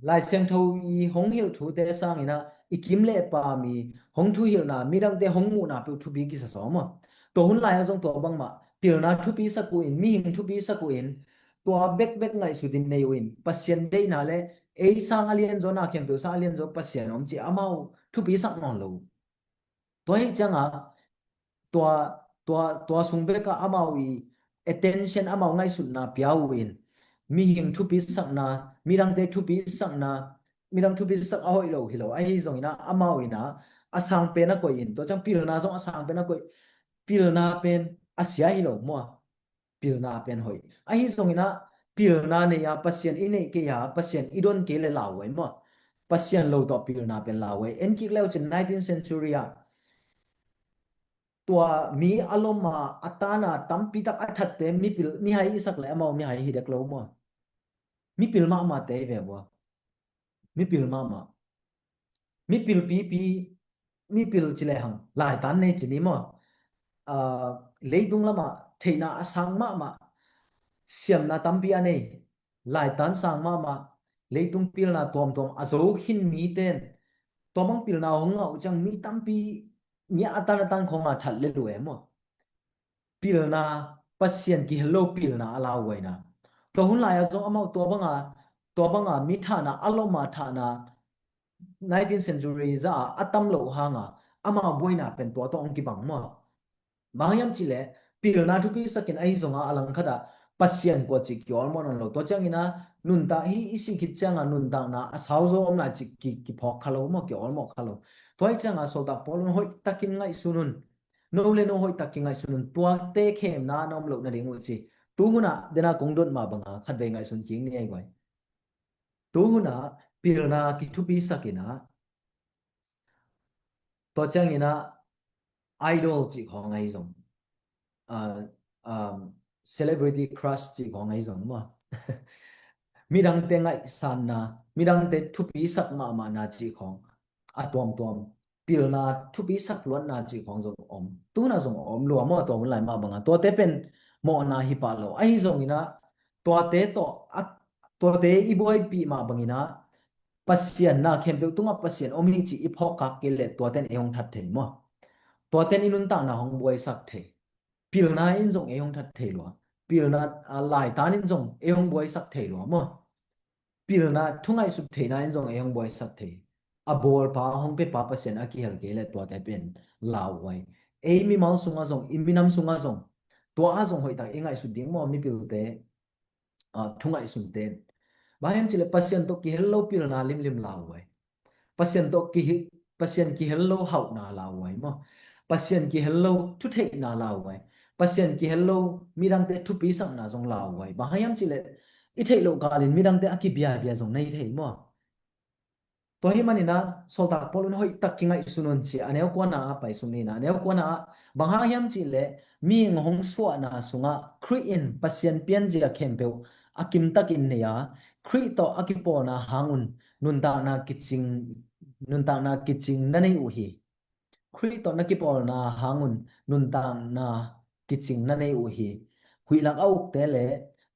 Lai Siangtho i hong hilh thute sangin ah i kim le pam i hong thuhilhna, midangte hong muhna peuh thupi kisa sawm aw. Tua hun lai-ah zong tua bangmah pilna thupisak uh in, mihing thupisak uh in, tua bekbek ngaihsut in nei uh in, Pasian deihna le ei sang a lianzaw, na khempeuh sang a lianzaw Pasian om ci amau thupisak nawn lo uh. Tua hi cianga tua, tua, tua sung beka amau i attention, amau ngaihsutna pia uh in, mihing thupisakna, midangte thupisakna, midang thupisak a hoih lo hi lo. Ahi zongina amau ina a sang pen a koih in, tua ciang pilna zong a sang pen a koih, pilna pen a sia hi lo mua. Pilna pen hoih. Ahi zongina pilna nei-a Pasian i neih kei a, Pasian i don kei le lauhuai maw. Pasian lo tawh pilna pen lauhuai. En kik leu cin nineteenth century ah tua mi a loma a tana tampitak a thatte mipil, mihai i sak le amau mihai hi dek lo maw. Mipil mahmahte hi ve bua. Mipil mahmah. Mipil pipi, mipil ci lehang laitan nei ci ni maw. Ah, leitung lamah theihna a sang mahmah, siamna tampi a nei, laitan sang mahmah, leitung pilna tuamtuam a zo khin miten tua bang pilna hong ngah uh ciang mi tampi, mi a tan a tan khawng a that le lu e maw. Pilna, Pasian kihel lo pilna a lauhuaina. Tua hun lai-ah zong amau tua banga, tua banga mi thahna, a loma thahna, nineteenth century za a a tam loh hanga amau buaina pen tua tawh hong kibang maw. Bang hiam cihleh pilna thupisakin ahi zonga a langkhatah Pasian kua cih kiawlmawh nawn lo. Tua ciangina nuntak hi i sih khit cianga nuntakna a sauzaw om lai cih ki, kiphawk kha lo maw, kiawlmawh kha lo. Tua hi cianga sawltak Paul un hoihtakin ngaihsun un. No le no hoihtak kingaihsun un, tuate khemna na om loh nading uh ci. Tuhuna dena kong dot mah banga khatvei ngaihsun kik ni ei guai. Tuhuna pilna kithupisak ina, tua ciangina idol cih khawng ahi zong, ah, um, celebrity crush cih khawng ahi zong maw. midangte ngaihsanna, midangte thupisak mahmahna cih khawng a tuamtuam, pilna thupisak luatna cih khawng zong om. Tuna zong om lua maw, tua hun lai mah banga. Tuate pen mawhna hi pah lo. Ahi zongina tuate tawh a, tuate i buaipih mah bangina Pasian na khempeuh tungah Pasian om hi cih i phawkkak kei leh tuaten ei hong that thei maw? Tuaten i nuntakna hong buaisak thei. Pilna in zong ei hong that thei lua. Pilna, a, laitan in zong ei hong buaisak thei lua maw? Pilna, thungaihsut theihna in zong ei hong buaisak thei. A bawlpa, a hong pepa Pasian a kihel kei leh tuate pen lauhuai. Ei mimal sungah zong, i minam sungah zong, tua ah zong hoihtak i ngaihsut ding maw, mipilte, a, thungaihsunte? Bang hiam cih leh Pasian tawh kihel lo pilna limlim lauhuai. Pasian tawh kihi-, Pasian kihel lo hauhna lauhuai maw? Pasian kihel lo thutheihna lauhuai. Pasian kihel lo midangte thupisakna zong lauhuai. Bang hang hiam cih leh i theih loh kalin midangte a kibiabia zong na hi thei maw? Tua hih manina sawltak Paul in hoihtak kingaihsun un ci, a neu kuana ah paisuk nina, a neu kuana ah bang hang hiam cih leh mihing hong suahna sungah Khrih in Pasian pianzia khempeuh a kimtakin nei a, Khrih tawh a kipawlna hangun nuntakna kicing, nuntakna kicing na nei uh hi. Khrih tawh na kipawlna hangun nuntakna kicing na nei uh hi. Huihlak a ukte le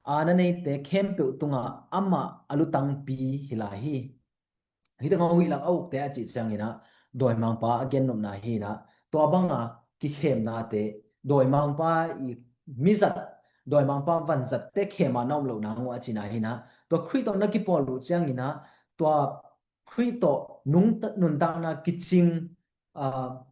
a na neite khempeuh tungah amah a lutangpi hi lai hi. Hih tengah huihlak a ukte a cih ciangin ah dawimangpa a gennopna hi-in ah, tua banga kikhemnate, dawimangpa i mizat, dawimangpa vanzatte khema na om loh nang uh a cihna hi-in ah, tua Khrih tawh na kipawl uh ciangin ah tua Khrih tawh nungta-, nuntakna kicing, ah,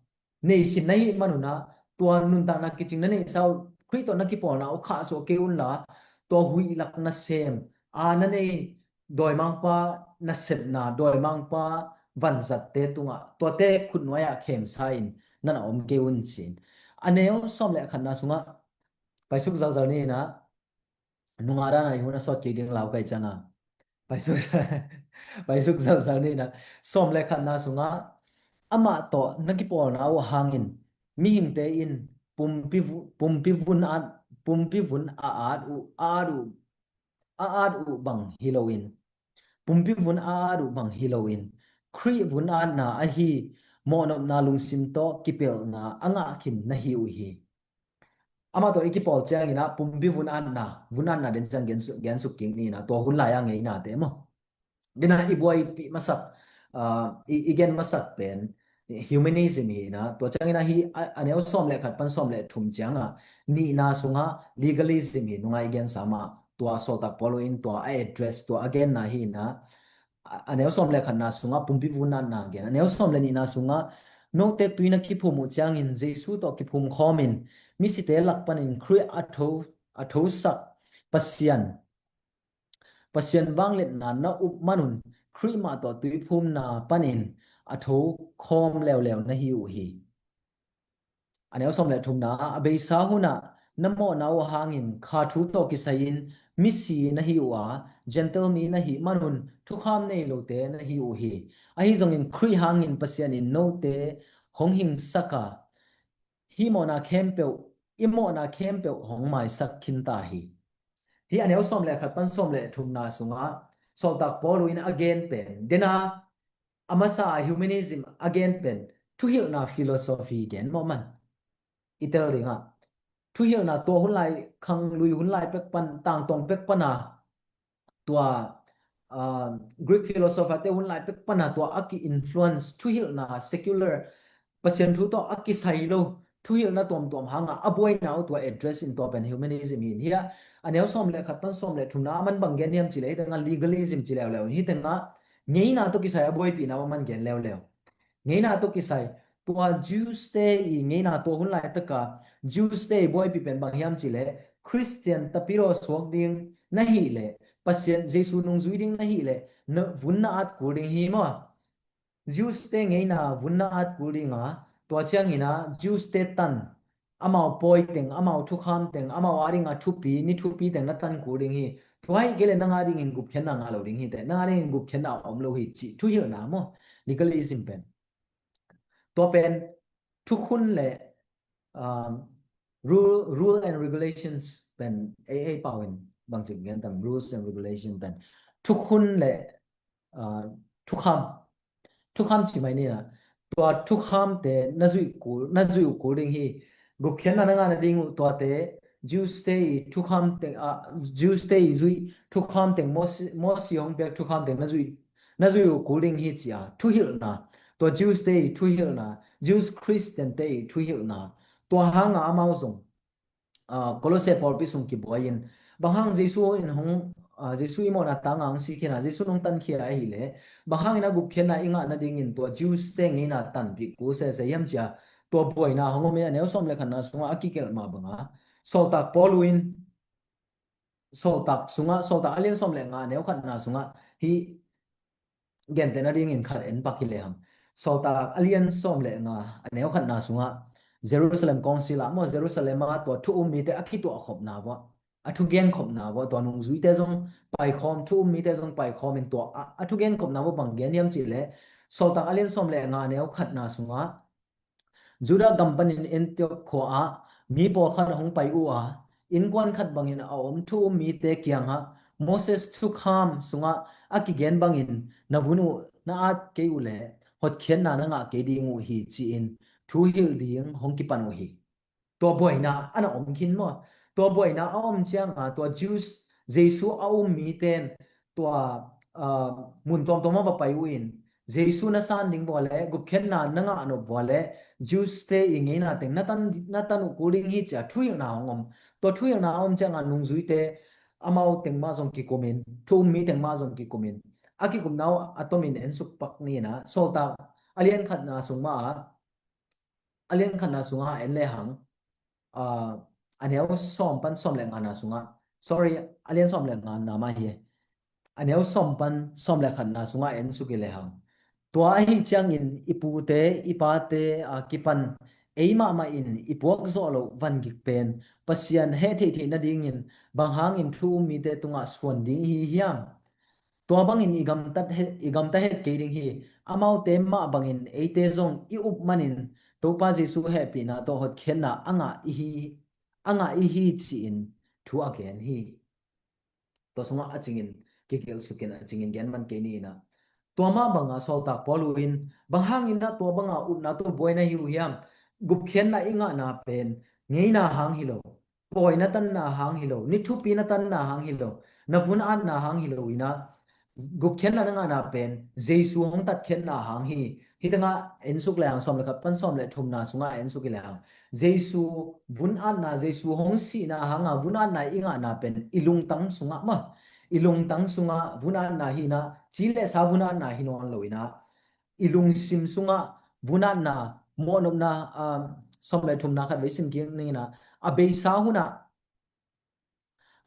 nei khin na hih manun ah, tua nuntakna kicing na neihsa uh Khrih tawh na kipawlna uh khahsuah kei unla, tua huihlak nasem a na nei dawimangpa nasepna, dawimangpa vanzatte tungah tuate khutnuai-ah khemsa-in na na om kei un ci-in. A neu sawm le khatna sungah paisuk zalzal ni-in ah, nungah dan a i hun a sawt kik ding lau kai cianga. Paisuk, paisuk zalzal ni-in ah, sawm le khatna sungah amah tawh na kipawlna uh hangin mihingte in pumpi vu-, pumpi vun at, pumpi vun a at uh, a at uh, a at uh bang hi loin, pumpi vun a at uh bang hi loin, Khrih vun atna ahi mawhnopna lungsim tawh kipelhna a ngah khin na hi uh hi. Amah tawh i kipawl ciangin ah pumpi vun atna, vun atna den ciang gen su-, gen suk kik ni-in ah, tua hun lai-a ngeinate maw. Den a i buaipih masak, ah, i, i gen masak pen humanism hi-in ah, tua ciangin ah hih a, a neu sawm le khat pan sawm le thum ciangah nihna sungah legalism hi, nungah i gensa mah, tua sawltak Paul in tua a address, tua a genna hi-in ah, a, a neu sawm le khatna sungah pumpi vun atna gen. A neu sawm le nihna sungah note tui na kiphum uh ciangin Jesu tawh kiphum khawmin misite lak panin Khrih a tho, a thosak Pasian, Pasian vangliatna na up manun Khrih mah tawh tuiphumna panin a tho khawm leuleu na hi uh hi. A neu sawm le thumna, a beisa hunah na mawhna uh hangin kha thu tawh kisai-in misi na hi uh a, Gentile mi na hih manun thukham nei lote na hi uh hi. Ahi zongin Khrih hangin Pasian in note hong hingsak a, hih mawhna khempeuh, i mawhna khempeuh hong maisak khinta hi. Hih a neu sawm le khat pan sawm le thumna sungah sawltak Paul in a gen pen, den a, a masa a humanism a gen pen thuhilhna philosophy gen mawh man. I tel dingah thuhilhna, tua hun lai, khanglui hun lai pek pan, tangtawng pek pana tua, ah, Greek philosopher te hun lai pek pana tua a ki-influence thuhilhna, secular, Pasian thu tawh a kisai lo thuhilhna tuamtuam hanga a buaina uh tua address in, tua pen humanism hi-in. Hih a neu sawm le khat pan sawm le thumna a man bang gen hiam cih leh, hih tengah legalism ci leuleu in, hih tengah ngeina tawh kisai a buaipihna uh a man gen leuleu. Ngeina tawh kisai, tua Jews te i ngeina, tua hun laitaka Jews te i buaipih pen bang hiam cih leh, Khristian tapidaw suak ding na hih leh, Pasian Jesu nungzui ding na hih leh, na vun na at kul ding hi maw. Jews te ngeina vun na at kul dinga, tua ciangina Jews te tan, amau pawi teng, amau thukham teng, amau adinga thupi, ni thupi teng na tan kul ding hi. Tua hi kei leh nang adingin gupkhiatna ngah lo ding hi teh, nang adingin gupkhiatna a om lo hi cih thuhilhna maw, legalism pen. Tua pen thukhun le, um, rule, rule and regulations pen, ei, ei pau in bangci gen tam, rules and regulation pen. thukhun le, ah, thukham. Thukham ci mai ni na. Tua thukhamte na zuih kul, na zuih uh kul ding hi. Gupkhiatna na ngah nading uh tuate, Jews te i thukham teng, ah, Jews te i zuih thukham teng, Mosi, Mosi hong piak thukham teng na zuih, na zuih uh kul ding hi ci a. Thuhilhna. Tua Jews te i thuhilhna. Jews Christian te i thuhilhna. Tua hanga amau zong, ah, Colossae pawlpi sung kibuai in, bang hang Jesu in hong, ah, Jesu i mawhna tanga hong si khin a, Jesu nong tankhia ahih leh, bang hangin a gupkhiatna i ngah nadingin tua Jews te ngeina tanpih kul sese hiam ci a, tua buaina hong om in a neu sawm le khatna sungah a kigelh mah banga, Sawltak Paul in, Sawltak sungah, Sawltak a lian sawm le nga a neu khatna sungah, hih gentehna dingin khat en pak hi lehang. Sawltak a lian sawm le nga a neu khatna sungah Jerusalem kawngsil ah maw, Jerusalem ah tua thu um mite a kituah khopna vua, a thugen khopna vua, tua nungzuite zong paikhawm, thu um mite zong paikhawm in tua a, a thugen khopna vua bang gen hiam cih leh, Sawltak a lian sawm le nga a neu khatna sungah Judah gam panin Antioch khua ah mi pawlkhat hong pai uh a, innkuan khat bangin a om thu um mite kiangah Moses thukham sungah a kigen bangin na vun uh na at kei uh leh hotkhiatna na ngah kei ding uh hi, ci-in thu hilh ding hong kipan uh hi. Tua buaina a na om khin maw? Tua buaina a om cianga tua Jews, Jesu a um miten tua, ah, mun tuamtuam ah va pai uh in, Jesu na san ding vua le gupkhiatna na ngah nop vua le Jews te i ngeina teng na tan, na tan uh kul ding hi ci a thuhilhna hong om. Tua thuhilhna a om cianga nungzuite amau teng mah zong kikumin, thu um mi teng mah zong kikumin, a kikumna uh a tomin ensuk pak ni na, Sawltak a lian khatna sung mah ah, a lian khatna sungah en lehang, ah, a neu sawm pan sawm le ngana sungah, sorry, a lian sawm le ngana mah hi. A neu sawm pan sawm le khatna sungah en suk i lehang. Tua ahi ciangin i pute, i pate, ah, kipan ei mahmah in i puak zawh loh vangik pen Pasian heh theihtheih nadingin bang hangin thu um mite tungah suan ding i hi hiam? Tua bangin i gamtat het, i gamta het kei ding hi. Amaute mah bangin eite zong i up manin Topa Jesu hehpihna tawh hotkhiatna a ngah i hi, a ngah i hi ci-in thu a gen hi. Tua sungah a cingin kigelh sukin a cingin gen man kei ni inah. Tua mah banga Sawltak Paul uh in bang hangin ah tua banga upna tawh buai na hi uh hiam? Gupkhiatna i ngahna pen ngeina hang hi lo, pawi na tanna hang hi lo, ni thupi na tanna hang hi lo, na vun atna hang hi lo inah, gupkhiatna na ngahna pen Jesu hong tatkhiatna hang hi. Hih tengah ensuk lehang, sawm le khat pan sawm le thumna sungah ensuk i lehang, Jesu vun atna, Jesu hong sihna hanga vun atna i ngahna pen i lungtang sungah mah, i lungtang sungah vun atna hi inah, ci le sa vun atna hi nawn lo inah, i lungsim sungah vun atna, mawhnopna, ah, sawm le thumna khat vei sim kik ni inah, a beisa hunah,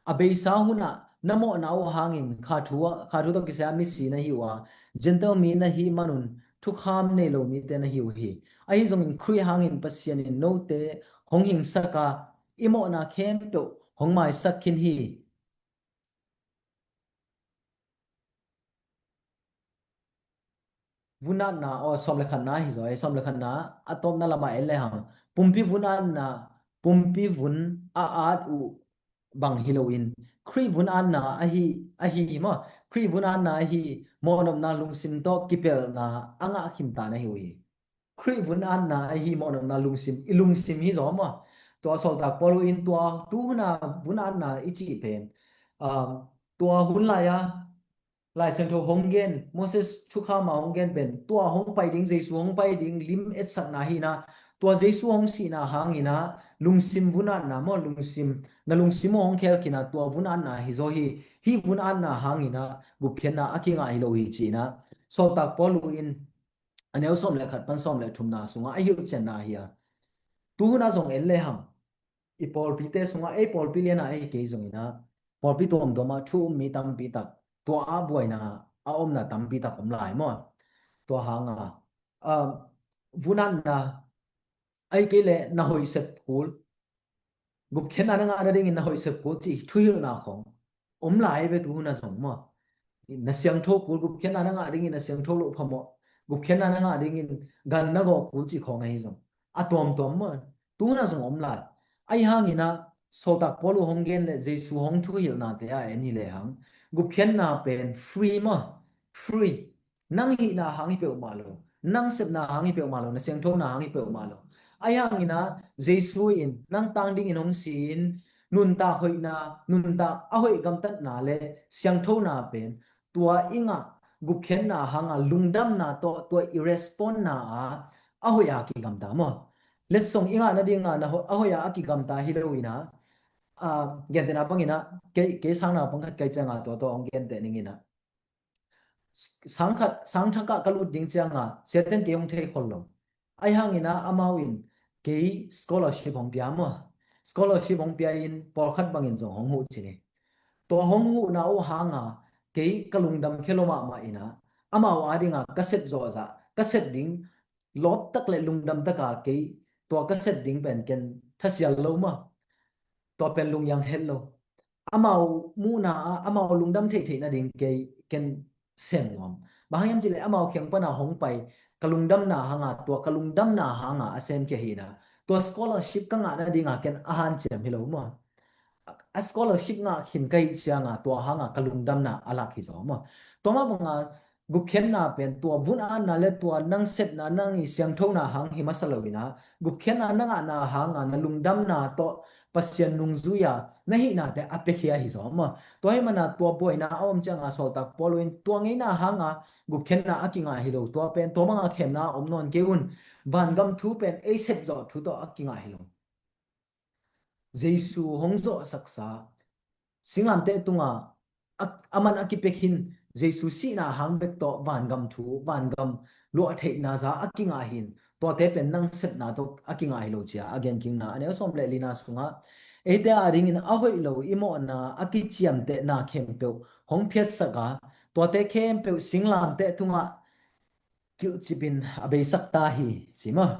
a beisa hunah na mawhna uh hangin kha thu ah, kha thu tawh kisai a misi na hi uh a, Gentile mi na hih manun thukham nei lo mite na hi uh hi. Ahi zongin Khrih hangin Pasian in note hong hingsak a, i mawhna khempeuh hong maisak khin hi. Vun atna, aw, sawm le khatna hi zaw, sawm le khatna a tawpna lamah en lehang, pumpi vun atna, pumpi vun a at uh bang hi loin, Khrih vun atna ahi, ahi maw, Khrih vun atna ahi, mawhnopna lungsim tawh kipelhna a ngah khinta na hi uh hi. Khrih vun atna ahi mawhnopna lungsim, i lungsim hi zaw maw? Tua Sawltak Paul uh in tua tuhuna vun atna i cih pen, um, tua hun lai-a Lai Siangtho hong gen, Moses thukham a hong gen pen tua hong pai ding, Jesu hong pai ding lim etsakna hi inah, tua Jesu hong sihna hang inah lungsim vun atna maw, lungsim, na lungsim uh hong khel khin a, tua vun atna hi zaw hi. Hih vun atna hang inah gupkhiatna a kingah hi lo hi ci inah Sawltak Paul uh in a neu sawm le khat pan sawm le thumna sungah a hilhcianna hi a. Tuhuna zong en lehang, i pawlpite sungah, ei pawlpi liana ei kei zong inah, pawlpi tuamtuamah thu um mi tampi tak, tua a buaina a omna tampi tak om lai maw? Tua hanga, ah, vun atna, ei kei le na hoih sep kul, gupkhiatna na ngah nadingin na hoih sep kul cih thuhilhna khong om lai ve tuhuna zong maw? Na siangtho kul, gupkhiatna na ngah dingin na siangtho loh phamawh, gupkhiatna na ngah dingin gan na gawh kul cih khong ahi zong a tuamtuam maw? Tuhuna zong om lai. Ahi hang inah Sawltak Paul uh hong gen le Jesu hong thuhilhnate a en hi lehang, gupkhiatna pen free maw? Free. Nang hihna hang hi peuhmah lo, nang sepna hang hi peuhmah lo, na siangthona hang hi peuhmah lo. Ahi hangin ah Jesu in nang tang dingin hong si-in, nuntak hoihna, nuntak a hoih gamtatna le siangthona pen tua i ngah gupkhiatna hanga lungdamna tawh tua i respondna a a hoih a kigamta maw? Letsong i ngah nadinga na ho-, a hoih a a kigamta hi lo in ah, a, gentehna bangin ah kei, kei sangna pangkhat kai cianga tua tawh hong genteh ning in ah, sangkhat, sangthakah ka lut ding cianga Satan kei hong thei khol lo. Ahi hangin ah amau in kei scholarship hong pia maw? Scholarship hong pia in pawlkhat bangin zong hong huh ci ni. Tua hong huhna uh hanga kei ka lungdam khia lo mahmah in ah, amau adinga ka sep zawhzah, ka sep ding lawptak le lungdamtaka kei tua ka sep ding pen ken thasial lo maw? Tua pen lungyang het lo. Amau muhna ah amau lungdam theihtheih nading kei ken sem nuam. Bang hang hiam cihleh amau kiang pana hong pai ka lungdamna hanga, tua ka lungdamna hanga a semkhia hi in ah, tua scholarship ka ngah nadinga ken a hanciam hi lo maw? A scholarship ngah khin ka hih cianga tua hanga ka lungdamna a lak hi zaw maw? Tua mah banga gupkhiatna pen tua vun-atna le tua nang sepna, nang i siangthona hang hi masa lo in ah, gupkhiatna na ngahna hanga na lungdamna tawh Pasian nungzui-a na hihnate a piakhia hi zaw maw? Tua hih mana tua buaina a om cianga sawltak Paul in tua ngeina hanga gupkhiatna a kingah hi lo. Tua pen tua banga khemna a om nawn kei un. Vangam thu pen ei sepzawh thu tawh a kingah hi lo. Jesu hong zawhsaksa singlamteh tunga a, a man a kipia khin Jesu sihna hang bek tawh vangam thu, vangam luahtheihna za a kingah hi in, tuate pen nang sepna tawh a kingah hi lo ci-a a genkingna a neu sawm le lina sungah, eite adingin a hoih lo i mawhna a kiciamtehna khempeuh hong phiatsak a, tuate khempeuh singlamteh tungah kilhcipin a beisak ta hi ci maw?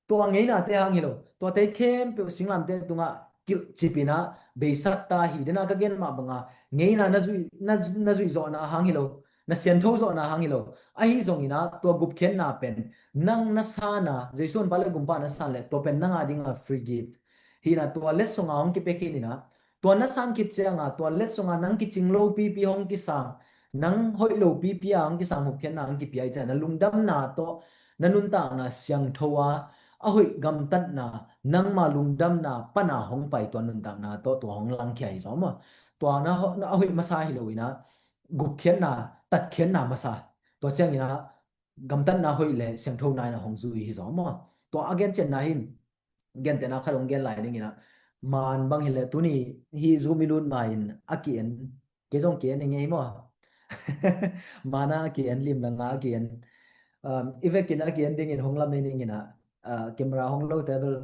Tua ngeinate hang hi lo, tuate khempeuh singlamteh tungah kilhcipin a beisak ta hi. Dena ka gen mah banga ngeina na zui, na, na zuih zawhna hang hi lo, na siantho zawhna hang hi lo. Ahi zongin ah tua gupkhiatna pen nang na san a, Jesu honpa le gumpa na san le tua pen nang adinga free gift hi in ah, tua letsonga hong kipia khin in ah, tua na san khit cianga tua letsonga nang kicing lopipi hong kisang, nang hoih lopipi a hong kisang gupkhiatna hong kipia i cianga na lungdamna tawh na nuntakna siangtho a, a hoih gamtatna, nangma lungdamna pana hong pai tua nuntakna tawh tua hong langkhia hi zaw maw? Tua na ho-, na a hoih masa hi lo in ah, gupkhiatna, tatkhiatna masa. Tua ciangin ah gamtatna hoih le siangthona in ah hong zui hi zaw maw? Tua a gencianna hin, gentehna khat hong gen lai ning in ah, man bang hileh tuni hih Zoom i lut ma-in a ki-en, kei zong ki-en i ngei maw? Man a ki-en, limlanga a ki-en. Um, i vekin a ki-en dingin hong lamen ning in ah, uh, camera hong lote bel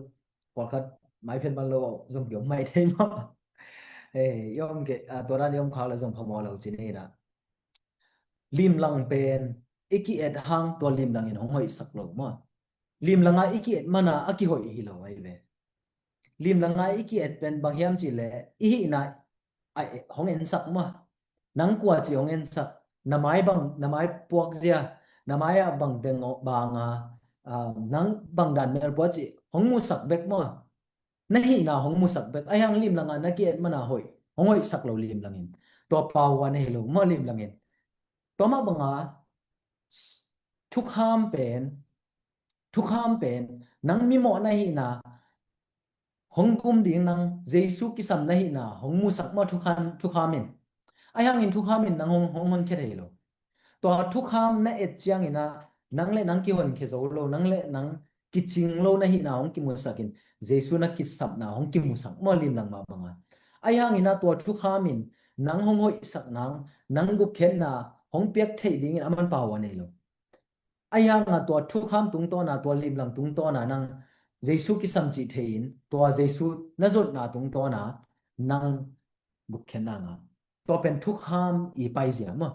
pawlkhat maiphen man lo zong ki om mai thei maw? Eh, i om kei, uh, tua dan i om khak le zong phamawh lo ci ni in ah. Limlang pen i ki-et hang tua limlang in hong hoihsak lo maw? Limlanga i ki-et mana a kihoih hi lo ahi ve. Limlanga i ki-et pen bang hiam cihleh i hihna a hong ensak maw? Nang kua cih hong ensak, na mai bang, na mai puak zia, na mai ah bang teng banga, ah, nang bang dan mel pua cih hong musak bek maw? Na hihna hong musak bek. Ahi hang limlanga na ki-et mana hoih, hong hoihsak lo limlangin. Tua pau a na hi lo maw limlangin. Tua mah banga thukham pen, thukham pen nang mimawh na hihna hong kum ding, nang Jesu kisam na hihna hong musak maw thukham, thukham in. Ahi hangin thukham in nang hong, hong honkhia thei lo. Tua thukham na et ciangin ah nang le nang kihonkhia zo lo, nang le nang kicing lo na hihna hong kimusak in, Jesu na kisapna hong kimusak maw limlang mah banga. Ahi hangin ah tua thukham in nang hong hoihsak nang, nang gupkhiatna hong piak theih dingin a manpha uh a nei lo. Ahi hanga tua thukham tungtawna, tua limlang tungtawna nang Jesu kisam cih thei in, tua Jesu na zotna tungtawna nang gupkhiatna ngah. Tua pen thukham i paizia maw?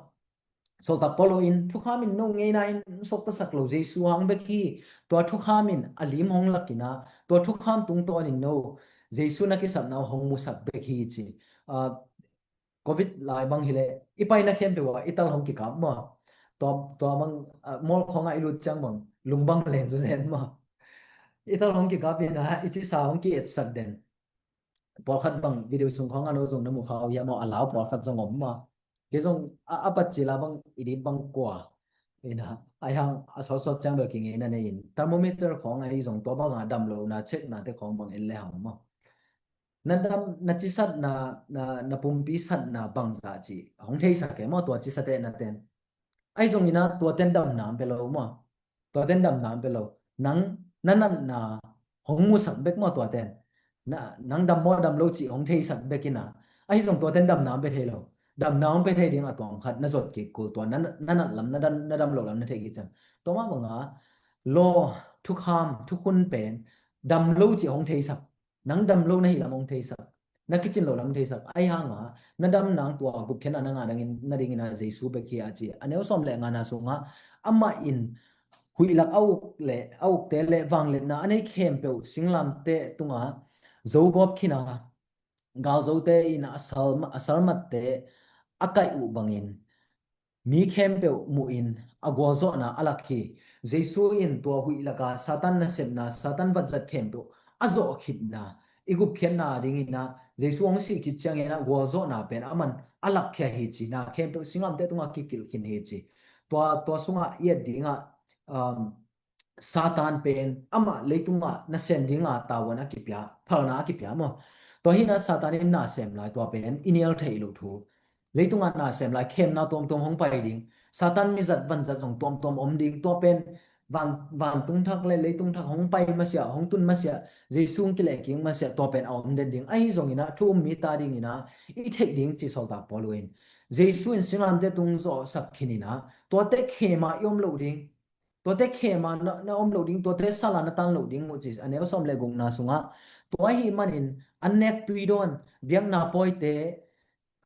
Sawltak Paul in thukham in no ngeina in suaktasak lo, Jesu hang bek hi. Tua thukham in a lim hong lakin ah, tua thukham tungtawn in no Jesu na kisapna uh hong musak bek hi ci. Ah, covid lai bang hileh i paina khempeuh ah i tal hong kikap maw? Tua, tua bang, ah, mall khawngah i lut ciang bang lungbang leng zu zen maw? I tal hong kikap in ah i cisa hong ki-etsak den. Pawlkhat bang video sung khawngah no zong na mu kha uh hiam maw? A lau pawlkhat zong om maw? Kei zong a, a pat cila bang i dip bang kua. Ina, ai hang a sawtsawt ciang bel kingei na nei in. Thermometer khawng ahi zong tua banga dam lohna check na te khawng bang en le hang maw. Na dam, na cisatna, na, na pumpi satna bangzah cih hong theisak e maw, tua cisate na ten. Ahi zongina tua ten damna om pe lo maw. Tua ten damna om pe lo. Nang na natna hong musak bek maw tua ten. Na, nang dam maw dam lo cih hong theisak bek ina. Ahi zong tua ten damna om pe thei lo. Damna hong pe thei ding a tuang khat na zot kik kul tua na, na nat lam, na dam, na dam lo lam na thei kik ciang. Tua mah banga law, thukham, thukhun pen dam lo cih hong theisak. Nang dam lo na hih lam hong theisak, na kicin lo lam hong theisak. Ahi hanga na dam nang tua gupkhiatna na ngah dangin na dingina Jesu bek hi a ci. A neu sawm le ngana sunga amah in huihlak a uk le a ukte le vangliatna a nei khempeuh singlamteh tunga zogawp khina galzote in a sal, a salmatte a kaih uh bangin mi khempeuh muhin a gualzawhna a lak hi. Jesu in tua huih laka Satan nasepna, Satan vatzat khempeuh a zawh khitna i gupkhiatna dingina Jesu hong sih khit ciangina gualzawhna pen aman a lakkhia hi ci. Na khempeuh singlamteh tungah kikilh khin hi ci. Tua, tua sungah i et dingah, um, Satan pen amah leitungah nasem dinga tavuan a kipia, phalna a kipia maw. Tua hina Satan in nasem lai tua pen i nial theih loh thu. Leitungah nasem lai khemna tuamtuam hong pai ding. Satan mizat vanzat zong tuamtuam om ding. Tua pen van, vantung thak le leitung thak hong pai masiah, hong tun masiah, Jesu hong kilehkik masiah tua pen a om den ding. Ahi zongina thu um mi ta dingina i theih ding ci sawltak Paul in. Jesu in singlamteh tung zawhsak khinina tuate khema i om loh ding. Tuate khema na, na om loh ding, tuate sala na tan loh ding uh ci a neu sawm le gukna sungah. Tua ahi manin an nek tui dawn, biakna pawite,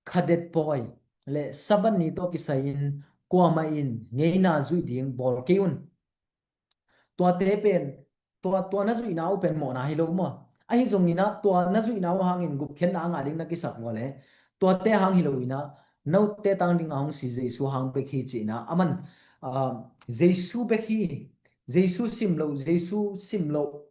khadet pawi le Sabbath ni tawh kisai-in kuamah in ngeina zuih ding bawl kei un. Tuate pen, tua, tua na zuihna uh pen mawhna hi lo maw. Ahi zongina tua na zuihna uh hangin gupkhiatna a ngah ding na kisak uh le tuate hang hi loina, note tang dinga hong si Jesu hang bek hi cihna. Aman, ah, Jesu bek hi, Jesu sim lo, Jesu sim lo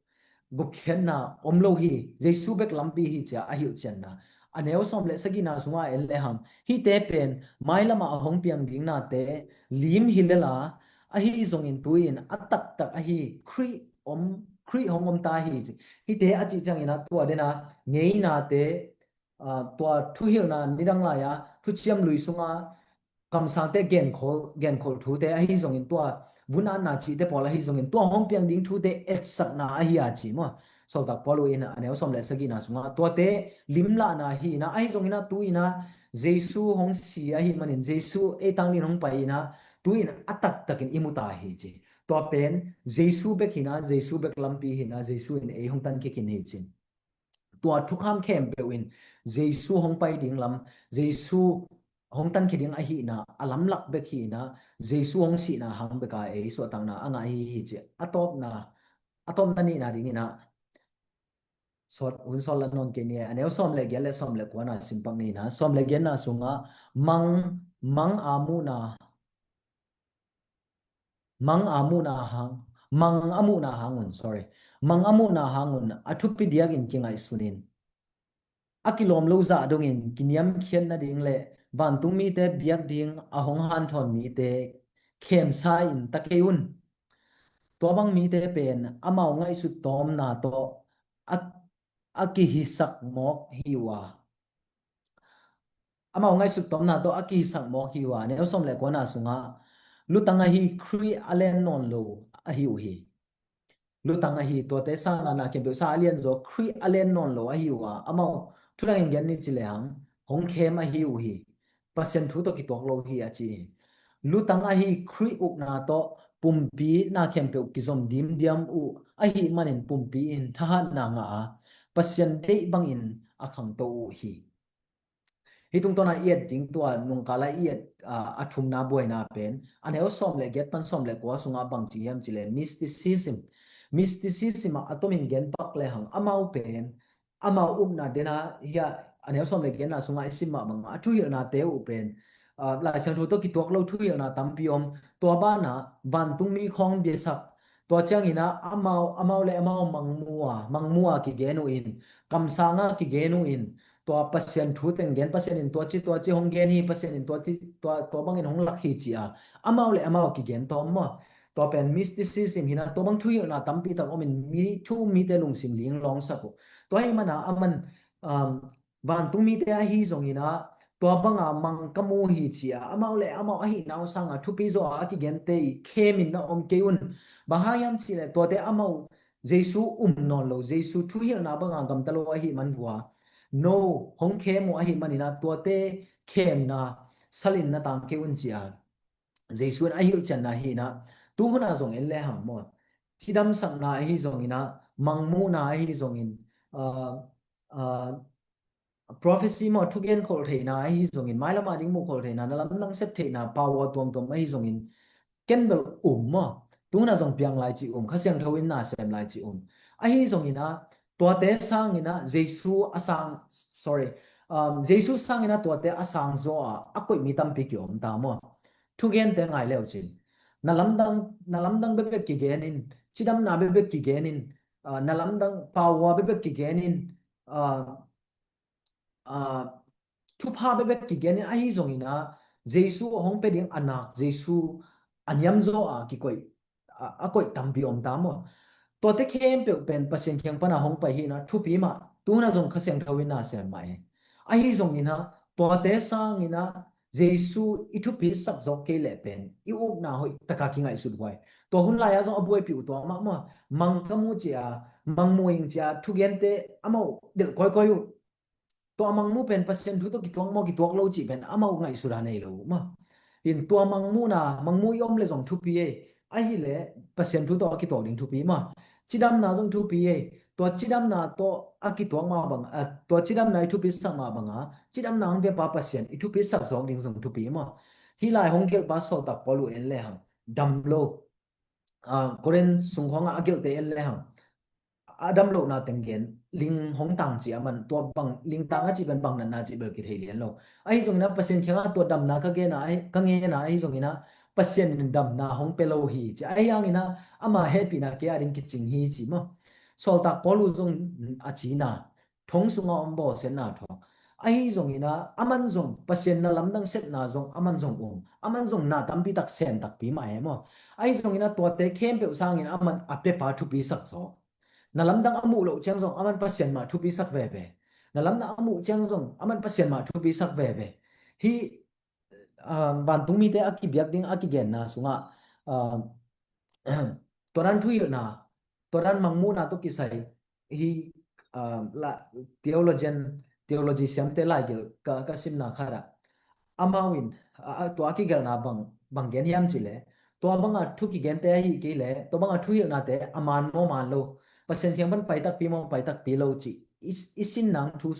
gupkhiatna om lo hi, Jesu bek lampi hi cia a hilhcianna. A neu sawm le sagihna sungah en le hang, hihte pen mailamah a hong piang ding nate lim hi lela, ahi zongin tu-in a taktak ahi Khrih om, Khrih hong om ta hi ci. Hihte a cih ciangina tua dena ngeinate, ah, tua thuhilhna nidang lai-a thuciam lui sunga kamsangte genkhol, genkhol thute ahi zongin tua vun-atna cihte pawl ahi zongin tua hong piang ding thute etsakna ahi a ci maw. Sawltak Paul in a neu sawm le sagihna sunga tuate limlahna hi ina, ahi zongina tu-ina Jesu hong si ahi manin Jesu ei tang din hong pai ina tu-in a taktakin i mu ta hi ci. Tua pen Jesu bek hina, Jesu bek lampi hina, Jesu in ei hong tan kik in hi cin. Tua thukham khempeuh in Jesu hong pai ding lam, Jesu hong tankhia ding ahihna a lamlak bek hihna, Jesu hong sihna hang beka ei suahtakna a ngah hi hi ci. A tawpna, a tawpna nihna dingina sawt, hun sawt la nawn kei ni. A neu sawm le giat le sawm le kuana simpak nihna. Sawm le giatna sungah mang, mang a muhna, mang a muhna hang, mang a muhna hang un, sorry. Mang a muhna hang un a thupi diakin kingaihsun in. A kilawm lo zah dongin kiniamkhiat nading le vantung mite biak ding a hong hanthawn mite khemsa in ta kei un. Tua bang mite pen amau ngaihsut tawmna tawh a, a kihisak mawk hi uh a. Amau ngaihsut tawmna tawh a kihisak mawk hi uh a, neu sawm le kuana sungah lutang ahi Khrih a len nawn lo ahi uh hi. Lutang ahi tuate sangah na khempeuh sa a lianzaw Khrih a len nawn lo ahi uh a, amau thudangin gen ni ci lehang hong khem ahi uh hi. Pasian thu tawh kituak lo hi a ci hi. Lutang ahi Khrih ukna tawh pumpi na khempeuh kizom dimdiam uh ahi manin pumpi in thahatna ngah a, Pasian deih bangin a khangto uh hi. Hih tungtawna i et ding tua nungkala i et, ah, a thumna buaina pen a neu sawm le giat pan sawm le kua sungah bangci hiam cileh mysticism. Mysticism ah a tomin genpak lehang amau pen amau upna dena hia a neu sawm le giatna sungah i sim mah bangah a thuhilhnate uh pen, ah, Lai Siangtho tawh kituak lo thuhilhna tampi om. Tua banah vantungmi khawng biasak, tua ciangina amau, amau le amau mangmua, mangmua kigen uh in, kamsanga kigen uh in, tua Pasian thu teng gen, Pasian in tua ci, tua ci hong gen hi, Pasian in tua ci, tua, tua bangin hong lak hi ci a, amau le amau kigen tawm maw. Tua pen mysticism hi na, tua bang thuhilhna tampi tak om in mi, thu mite lungsim ling lawng sak uh. Tua hi mana aman, um, vantung mite ahi zongin ah, tua banga mang ka mu hi ci a, amau le amau ahih nau sanga thupi zaw a, a kigente i khem in na om kei un. Bang hang hiam cih leh tuate amau Jesu um nawn lo, Jesu thuhilhna banga gamta lo ahih man vua, no, hong khem uh ahih manin ah, tuate khemna salin na tang kei un ci a, Jesu in a hilhcianna hi na, tu huna zong en le hang maw. Cidamsakna ahi zongin ah, mangmuhna ahi zongin, ah, ah, prophecy maw, thugen kholh theihna ahi zongin, mailama ding muh kholh theihna, na lamdang sep theihna, power tuamtuam ahi zongin, ken bel um maw. Tu huna zong piang lai ci um, Kha Siangtho in na sem lai ci um. Ahi zongin ah, tuate sangin ah, Jesu a sang, sorry, um, Jesu sangin ah tuate a sang zaw a, a koih mi tampi kiom ta maw. Thugente ngai leu cin. Na lamdang, na lamdang bekbek kigen in, cidamna bekbek kigen in, ah, na lamdang power bekbek kigen in, ah, ah, thupha bekbek kigen in ahi zongin ah, Jesu a hong pia ding a nak, Jesu a niam zaw a kikoih, a, a koih tampi om ta maw. Tuate khempeuh pen Pasian kiang pana hong pai hi na, thupi mah, tu huna zong Kha Siangtho in na sem mah e. Ahi zongin ah, tuate sangin ah, Jesu i thupi sak zawk kei leh pen, i ukna hoih taka kingaihsut huai. Tua hun lai-ah zong a buaipih uh tua mah maw, mang ka mu ci a, mang mu ing ci a, thugente amau delh kawikawi uh. Tua mangmu pen Pasian thu tawh kituak maw, kituak lo cih pen amau ngaihsut a nei lo uh maw. In tua mangmuhna, mangmu i om le zong thupi ei. Ahileh Pasian thu tawh a kituak ding thupi maw. Cidamna zong thupi ei. Tua cidamna tawh a kituak mah bang, ah, tua cidamna i thupi sak mah banga, cidamna hong piapa Pasian i thupi sak zawk ding zong thupi maw. Hih lai hong gelhpa sawltak Paul uh en le hang, dam lo. Ah, Korin sung khawngah a gelhte en le hang, a dam lohna teng gen, ling hong tang ci a man, tua bang, ling tang a cih pen bang natna cih bel kithei lian lo. Ahi zongin ah Pasian kiangah tua damna ka gen a, ahi, ka ngen a, ahi zongin ah Pasian in damna hong pia lo hi ci. Ahi hangin ah ama hehpihna kei a ding kicing hi ci maw. Sawltak Paul uh zong a cina, thong sungah om bawlsiatna thawk. Ahi zongin ah, aman zong, Pasian na lamdang sepna zong, aman zong um. Aman zong na tampi tak sem takpi mah e maw. Ahi zongin ah, tuate khempeuh sangin aman a piapa thupi sak zaw. Na lamdang a muh loh ciang zong, aman Pasian mah thupi sak veve. Na lamdang a muh ciang zong, aman Pasian mah thupi sak veve. Hih, ah, vantung mite a kibiak ding a kigenna sungah, ah, tua dan thuhilhna, tua dan mangmuhna tawh kisai, hih, ah, la, theologian, theology siamte laigelh ka, ka simna khatah, amau in, ah, ah, tua a kigelhna bang, bang gen hiam cih leh, tua banga thu kigente ahi kei leh, tua banga thuhilhnate a man maw man lo, Pasian kiang pan pai takpi maw pai takpi lo cih i, i sin nang thu,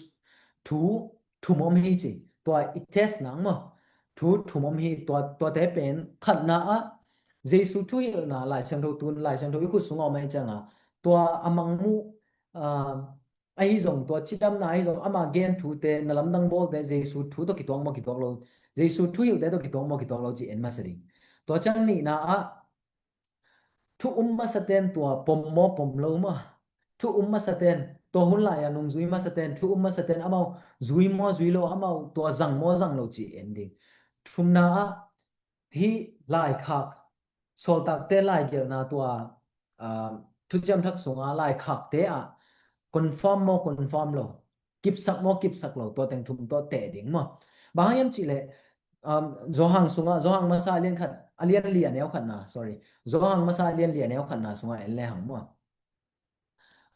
thu thum om hi ci. Tua i test nang maw. Thu thum om hi, tua, tuate pen khatna ah Jesu thuhilhna Lai Siangtho tun, Lai Siangtho i khut sungah om ahih ciangin, tua a mangmuh, ah, ahi zong, tua cidamna ahi zong, ama gen thute, na lamdang bawlte, Jesu thu tawh kituak maw kituak lo, Jesu thuhilhte tawh kituak maw kituak lo cih en masa ding. Tua ciang nihna ah, thu um masaten tua pom maw pom lo maw. Thu um masaten, tua hun lai-a nungzui masaten, thu um masaten amau zui maw zui lo, amau tua zang maw zang lo cih en ding. Thumna ah hih laikhak, sawltakte laigelhna tua, ah, thuciam thak sunga laikhakte ah confirm maw confirm lo, kipsak maw kipsak lo, tua teng thum tawh teh ding maw. Bang hang hiam cih leh, um, Johan sungah, Johan masa a lian khat, a lian li a neu khatna, sorry. Johan masa a lian li a neu khatna sungah en le hang maw.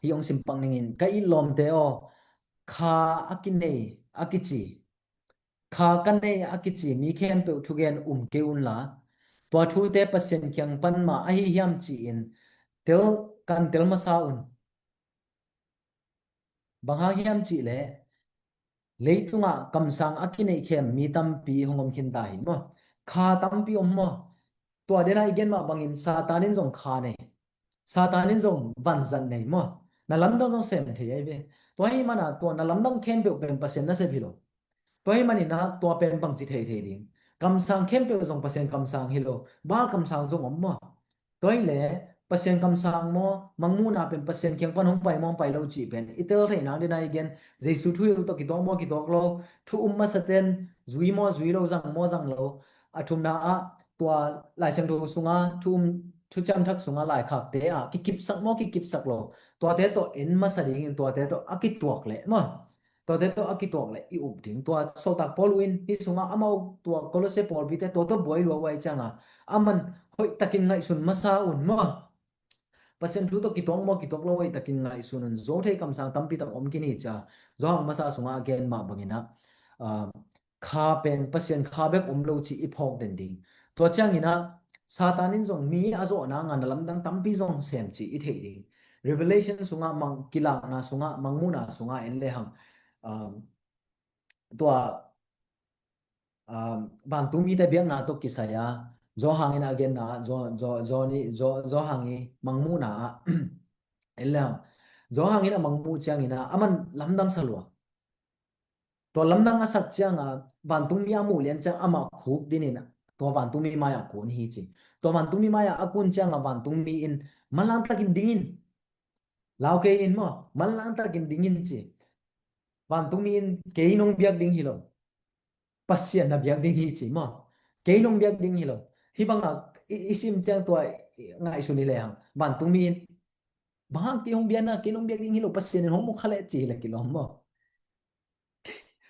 Hih hong simpak ningin, ka it lawmte aw, kha a kinei, a kici, kha ka nei a kici mi khempeuh thugen um kei unla, tua thute Pasian kiang pan mah ahi hiam ci-in tel, kan tel masa un. Bang hang hiam cih leh, leitungah kamsang a kineihkhem mi tampi hong om khinta hi maw. Kha tampi om maw. Tua dena i gen mah bangin Satan in zong kha nei. Satan in zong vanzat nei maw. Na lamdang zong sem thei ahi ve. Tua hi mana tua na lamdang khempeuh pen Pasian nasep hi lo. Tua hi manin ah tua pen bangci theithei ding. Kamsang khempeuh zong Pasian kamsang hi lo. Baal kamsang zong om maw. Tua hi leh Pasian kamsang maw, mangmuhna pen Pasian kiang pan hong pai maw, hong pai lo cih pen i tel theih nang dena i gen. Jesu thuhilh tawh kituak maw, kituak lo, thu um masaten zui maw, zui lo, zang maw, zang lo. A thumna ah tua Lai Siangtho sunga thu um, thuciam thak sunga laikhakte ah kikipsak maw, kikipsak lo, tuate tawh en masa dingin tuate tawh a kituak leh maw, tuate tawh a kituak leh i up ding. Tua Sawltak Paul in hih sungah amau tua Kolose pawlpite tua tawh buai lua uh ahih cianga aman hoihtakin ngaihsun masa un maw. Pasian thu tawh kituak maw, kituak lo, hoihtakin ngaihsun un. Zo thei kamsang tampi tak om khin hi cia. Johan masa sungah a gen mah bangin ah, ah, kha pen Pasian kha bek om lo cih i phawk den ding. Tua ciangin ah Satan in zong mi a zawhna ngah na lamdang tampi zong sem cih i theih ding. Revelation sungah mang, kilakna sungah, mangmuhna sungah en lehang, um, tua, um, vantungmite biakna tawh kisai a, Johan in a genna, Jo, Jo, Johnny, Jo, Johan i mangmuhna ah en lehang, Johan in a mangmuh ciangin ah aman lamdang sa lua. Tua lamdang a sak cianga vantungmi a muh lian ciang amah khuk dinin tua vantungmi mai-ah kun hi ci. Tua vantungmi mai-ah a kun cianga vantungmi in manlang takin dingin, lau kei in maw, manlang takin dingin ci. Vantungmi in kei nong biak ding hi lo, Pasian na biak ding hi ci maw. Kei nong biak ding hi lo. Hih banga i, i sim ciang tua i ngaihsun hi lehang, vantungmi in bang hang kei hong biakna, kei nong biak ding hi lo, Pasian in hong mu kha leh ci hi leh kilawm maw.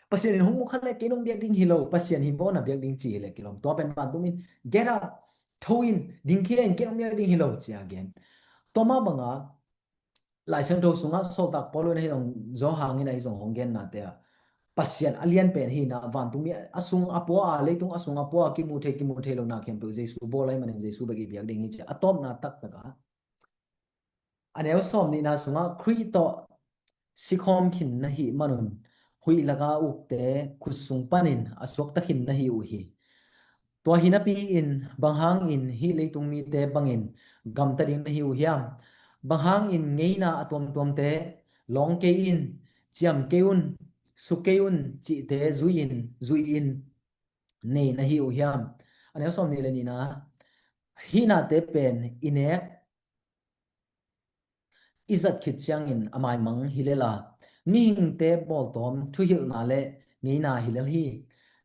Pasian in hong mu kha leh kei nong biak ding hi lo, Pasian hi baw na biak ding ci hi leh kilawm. Tua pen vantungmi in get up, tho in, ding khia in, kei nong biak ding hi lo ci a gen. Tua mah banga Lai Siangtho sungah Sawltak Paul in ahi zong Johan in ahi zong hong gennate ah Pasian a lian pen hi na, vantungmi a sung a pua a, leitung a sung a pua a kimu thei, kimu thei lo na khempeuh Jesu bawl ahih manin Jesu bek i biak ding hi ci a tawpna taktak a. A neu sawm nihna sungah Khrih tawh sikhawm khin na hih manun huih laka ukte khut sung panin a suakta khin na hi uh hi. Tua hi napi-in bang hangin hih leitung mite bangin gamta ding na hi uh hiam? Bang hangin ngeina a tuamtuamte lawng kei in, ciam kei un, su kei un cihte zui-in, zui-in nei na hi uh hiam? A neu sawm nih le nihna, hih nate pen i nek i zat khit ciangin a maimang hi lel a, mihingte bawltawm thuhilhna le ngeina hi lel hi.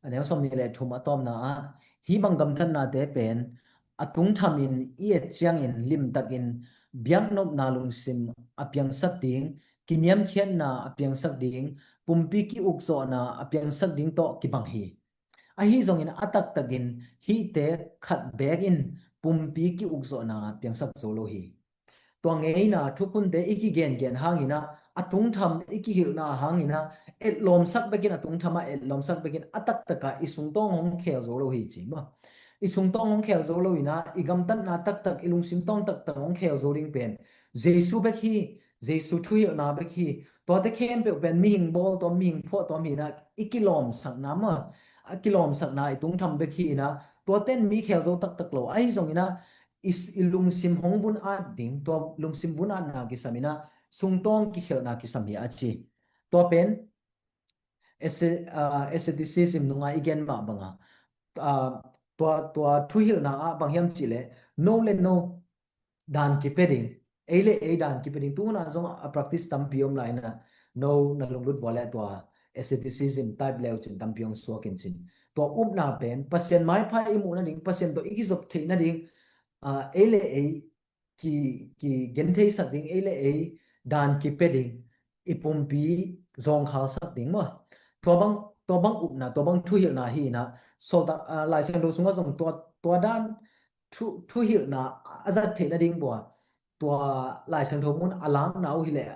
A neu sawm nih le thum a tawpna ah hih bang gamtatnate pen a tungthamin i et ciangin limtakin biaknopna lungsim a piangsak ding, kiniamkhiatna a piangsak ding, pumpi ki-ukzawhna a piangsak ding tawh kibang hi. Ahi zongin a taktakin hihte khat beek in pumpi ki-ukzawhna piangsak zo lo hi. Tua ngeina thukhunte i kigengen hanginah, a tungtham i kihilhna hanginah, etlawmsak bekin a tungthama etlawmsak bekin a taktaka i sungtawng hong khel zo lo hi ci maw? I sungtawng hong khel zo lo inah, i gamtatna taktak, i lungsim tawng taktak hong khel zo ding pen Jesu bek hi. Jesu thuhilhna bek hi. Tuate khempeuh pen mihing bawltawm, mihing phuahtawm hinah, i kilawmsakna maw? A kilawmsakna i tungtham bek hi inah, tuate in mi khel zo taktak lo. Ahi zonginah i, i lungsim hong vun at ding, tua lungsim vun atna kisam inah sungtawng kikhelhna kisam hi a ci. Tua pen asce-, ah, asceticism nungah i gen mah banga, ah, tua, tua thuhilhna ah bang hiam cihleh, no le no dan kipia ding, ei le ei dan kipia ding. Tuhuna zong a practice tampi om lai inah, no na lunglut vua le tua asceticism type leu cin tampi hong suak in cin. Tua upna pen Pasian maipha i muh nading, Pasian tawh i kizop theih nading, ah, ei le ei ki, kigentheisak ding, ei le ei dan kipia ding, i pumpi zawngkhalsak ding maw? Tua bang, tua bang upna, tua bang thuhilhna hi inah, Sawltak, ah, Lai Siangtho sungah zong tua, tua dan thu, thuhilhna a zat theih nading bua, tua Lai Siangtho mun a langna uh hileh,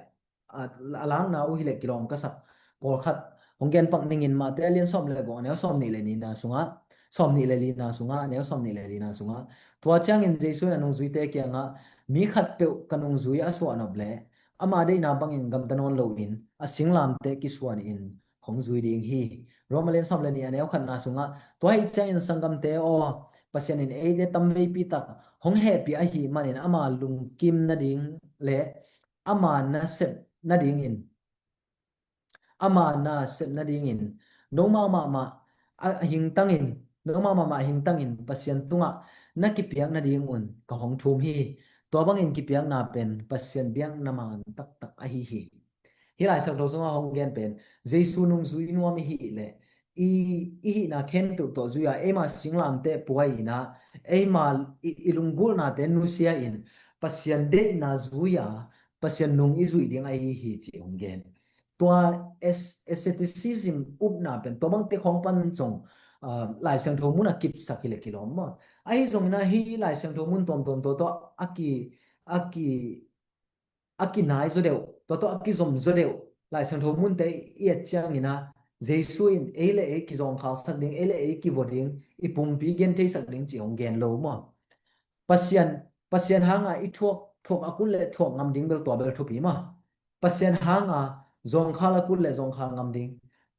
a, a langna uh hileh kilawm ka sak pawlkhat hong genpak ningin, Mate a lian sawm le guk a neu sawm nih le nihna sungah, sawm nih le lina sungah, a neu sawm nih le lina sungah, tua ciangin Jesu in a nungzuite kiangah, mi khatpeuh ka nungzui a suahnop leh ama deihna bangin gamta nawn loin a singlamteh kisuan in hong zui ding hi. Rom a lian sawm le nih a neu khatna sungah, tua ahih ciangin sanggamte aw, Pasian in eite tamveipi tak hong hehpih ahih manin ama lungkim nading le ama nasep nadingin, ama nasep nadingin nomau mahmah a hingtangin, nomau mahmah a hingtangin Pasian tungah na kipiak nadingun ka hong thum hi. Tua bangin kipiakna pen Pasian biakna man taktak ahi hi. Hih Lai Siangtho sungah hong gen pen Jesu nungzui nuam i hih leh i, i hihna khempeuh tawh zui-a eima singlamteh puai in ah eima i, i lunggulhnate nusia in Pasian deihna zui-a Pasian nung i zuih ding ahi hi ci hong gen. Tua as-, asceticism upna pen tua bangte khawng pan zong, ah, Lai Siangtho mun a kipsak hi leh kilawm maw. Ahi zongin ah hih Lai Siangtho mun tuamtuam tua tawh a ki, a ki, a kinai zaw deuh, tua tawh a kizom zaw deuh Lai Siangtho munte i et ciangin ah Jesu in ei le ei kizawngkhalsak ding, ei le ei kivua ding, i pumpi gentheisak ding ci hong gen lo maw. Pasian, Pasian hanga i thuak, thuak a kul le thuak ngam ding bel tua bel thupi maw. Pasian hanga zawngkhal a kul le zawngkhal ngam ding,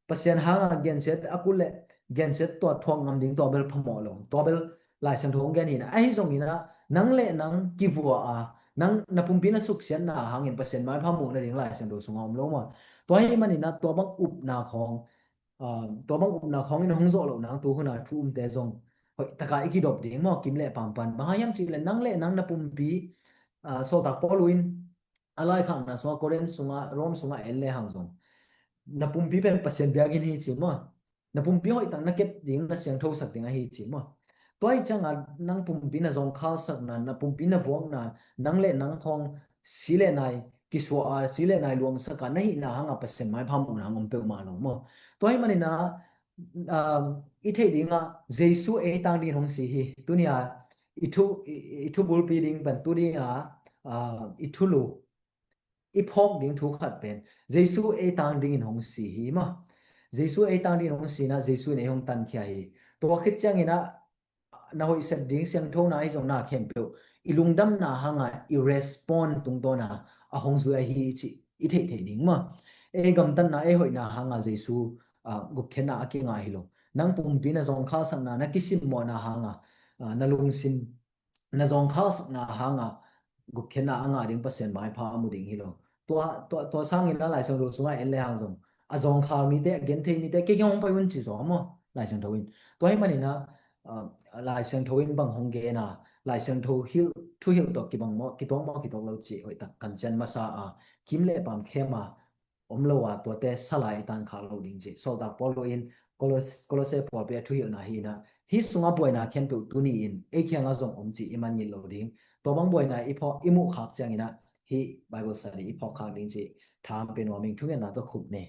Pasian hanga gensiat a kul le gensiat tua thuak ngam ding tua bel phamawh lo. Tua bel Lai Siangtho hong gen hi in ah. Ahi zongin ah nang le nang kivua a, nang na pumpi na suksiatna hangin Pasian maipha muh nading Lai Siangtho sungah om lo maw. Tua ahih manin ah tua bang upna khawng, ah, tua bang upna khawngin hong zawh loh nang tu hun a thu umte zong hoih taka i kidop ding maw, kim le pam pan. Bang hang hiam cih leh nang le nang na pumpi, ah, sawltak Paul in a laikhakna sungah, Korin sungah, Rom sungah en le hang zong na pumpi pen Pasian biakinn hi ci maw. Na pumpi hoihtak na kep ding, na siangthosak ding ahi ci maw. Tua ahih ciangin nang pumpi na zawngkhalsakna, na pumpi na vuakna, nang le nang khawng si le nai kisuah a, si le nai luangsak a na hihna hanga Pasian maipha muhna hang om peuhmah lo maw. Tua ahih manin ah, um, i theih dingah Jesu ei tang dingin hong si hi. Tuni a i thu, i, i thu bulpi ding pen tu dinga, ah, i thulu i phawk ding thu khat pen Jesu ei tang dingin hong si hi maw. Jesu ei tang dingin hong si in ah Jesu in ei hong tankhia hi. Tua khit ciangin ah na hoih sep ding siangthona ahi zong na khempeuh i lungdamna hanga i respond tungtawna a hong zui ahi cih i theih theih ding maw. Ei gamtatna, ei hoihna hanga Jesu, ah, gupkhiatna a kingah hi lo. Nang pumpi na zawngkhalsakna, na kisimmawhna hanga, ah, na lungsim na zawngkhalsakna hanga gupkhiatna a ngah ding Pasian maipha a mu ding hi lo. Tua, tua, tua sangin a Lai Siangtho sungah en le hang zong a zawngkhal mite, a genthei mite, kei kiang hong pai un ci zaw maw Lai Siangtho in. Tua ahih manin ah, ah, Lai Siangtho in bang hong gen a, Lai Siangtho hilh, thuhilh tawh kibang maw, kituak maw, kituak lo cih hoihtak kan cian masa a, kim le pam khem a om lo a, tuate sa lai i tan khak lo ding cih sawltak Paul in Kolos-, Kolose pawlpi a thuhilhna hi in ah, hih sungah buaina khempeuh tuni in ei kiangah zong om cih i man ngilh lo ding. Tua bang buaina i phawk, i muh khak ciangin ah hih Bible study i phawk khak ding cih tha hong pia nuam ing. Thungetna tawh khup ni.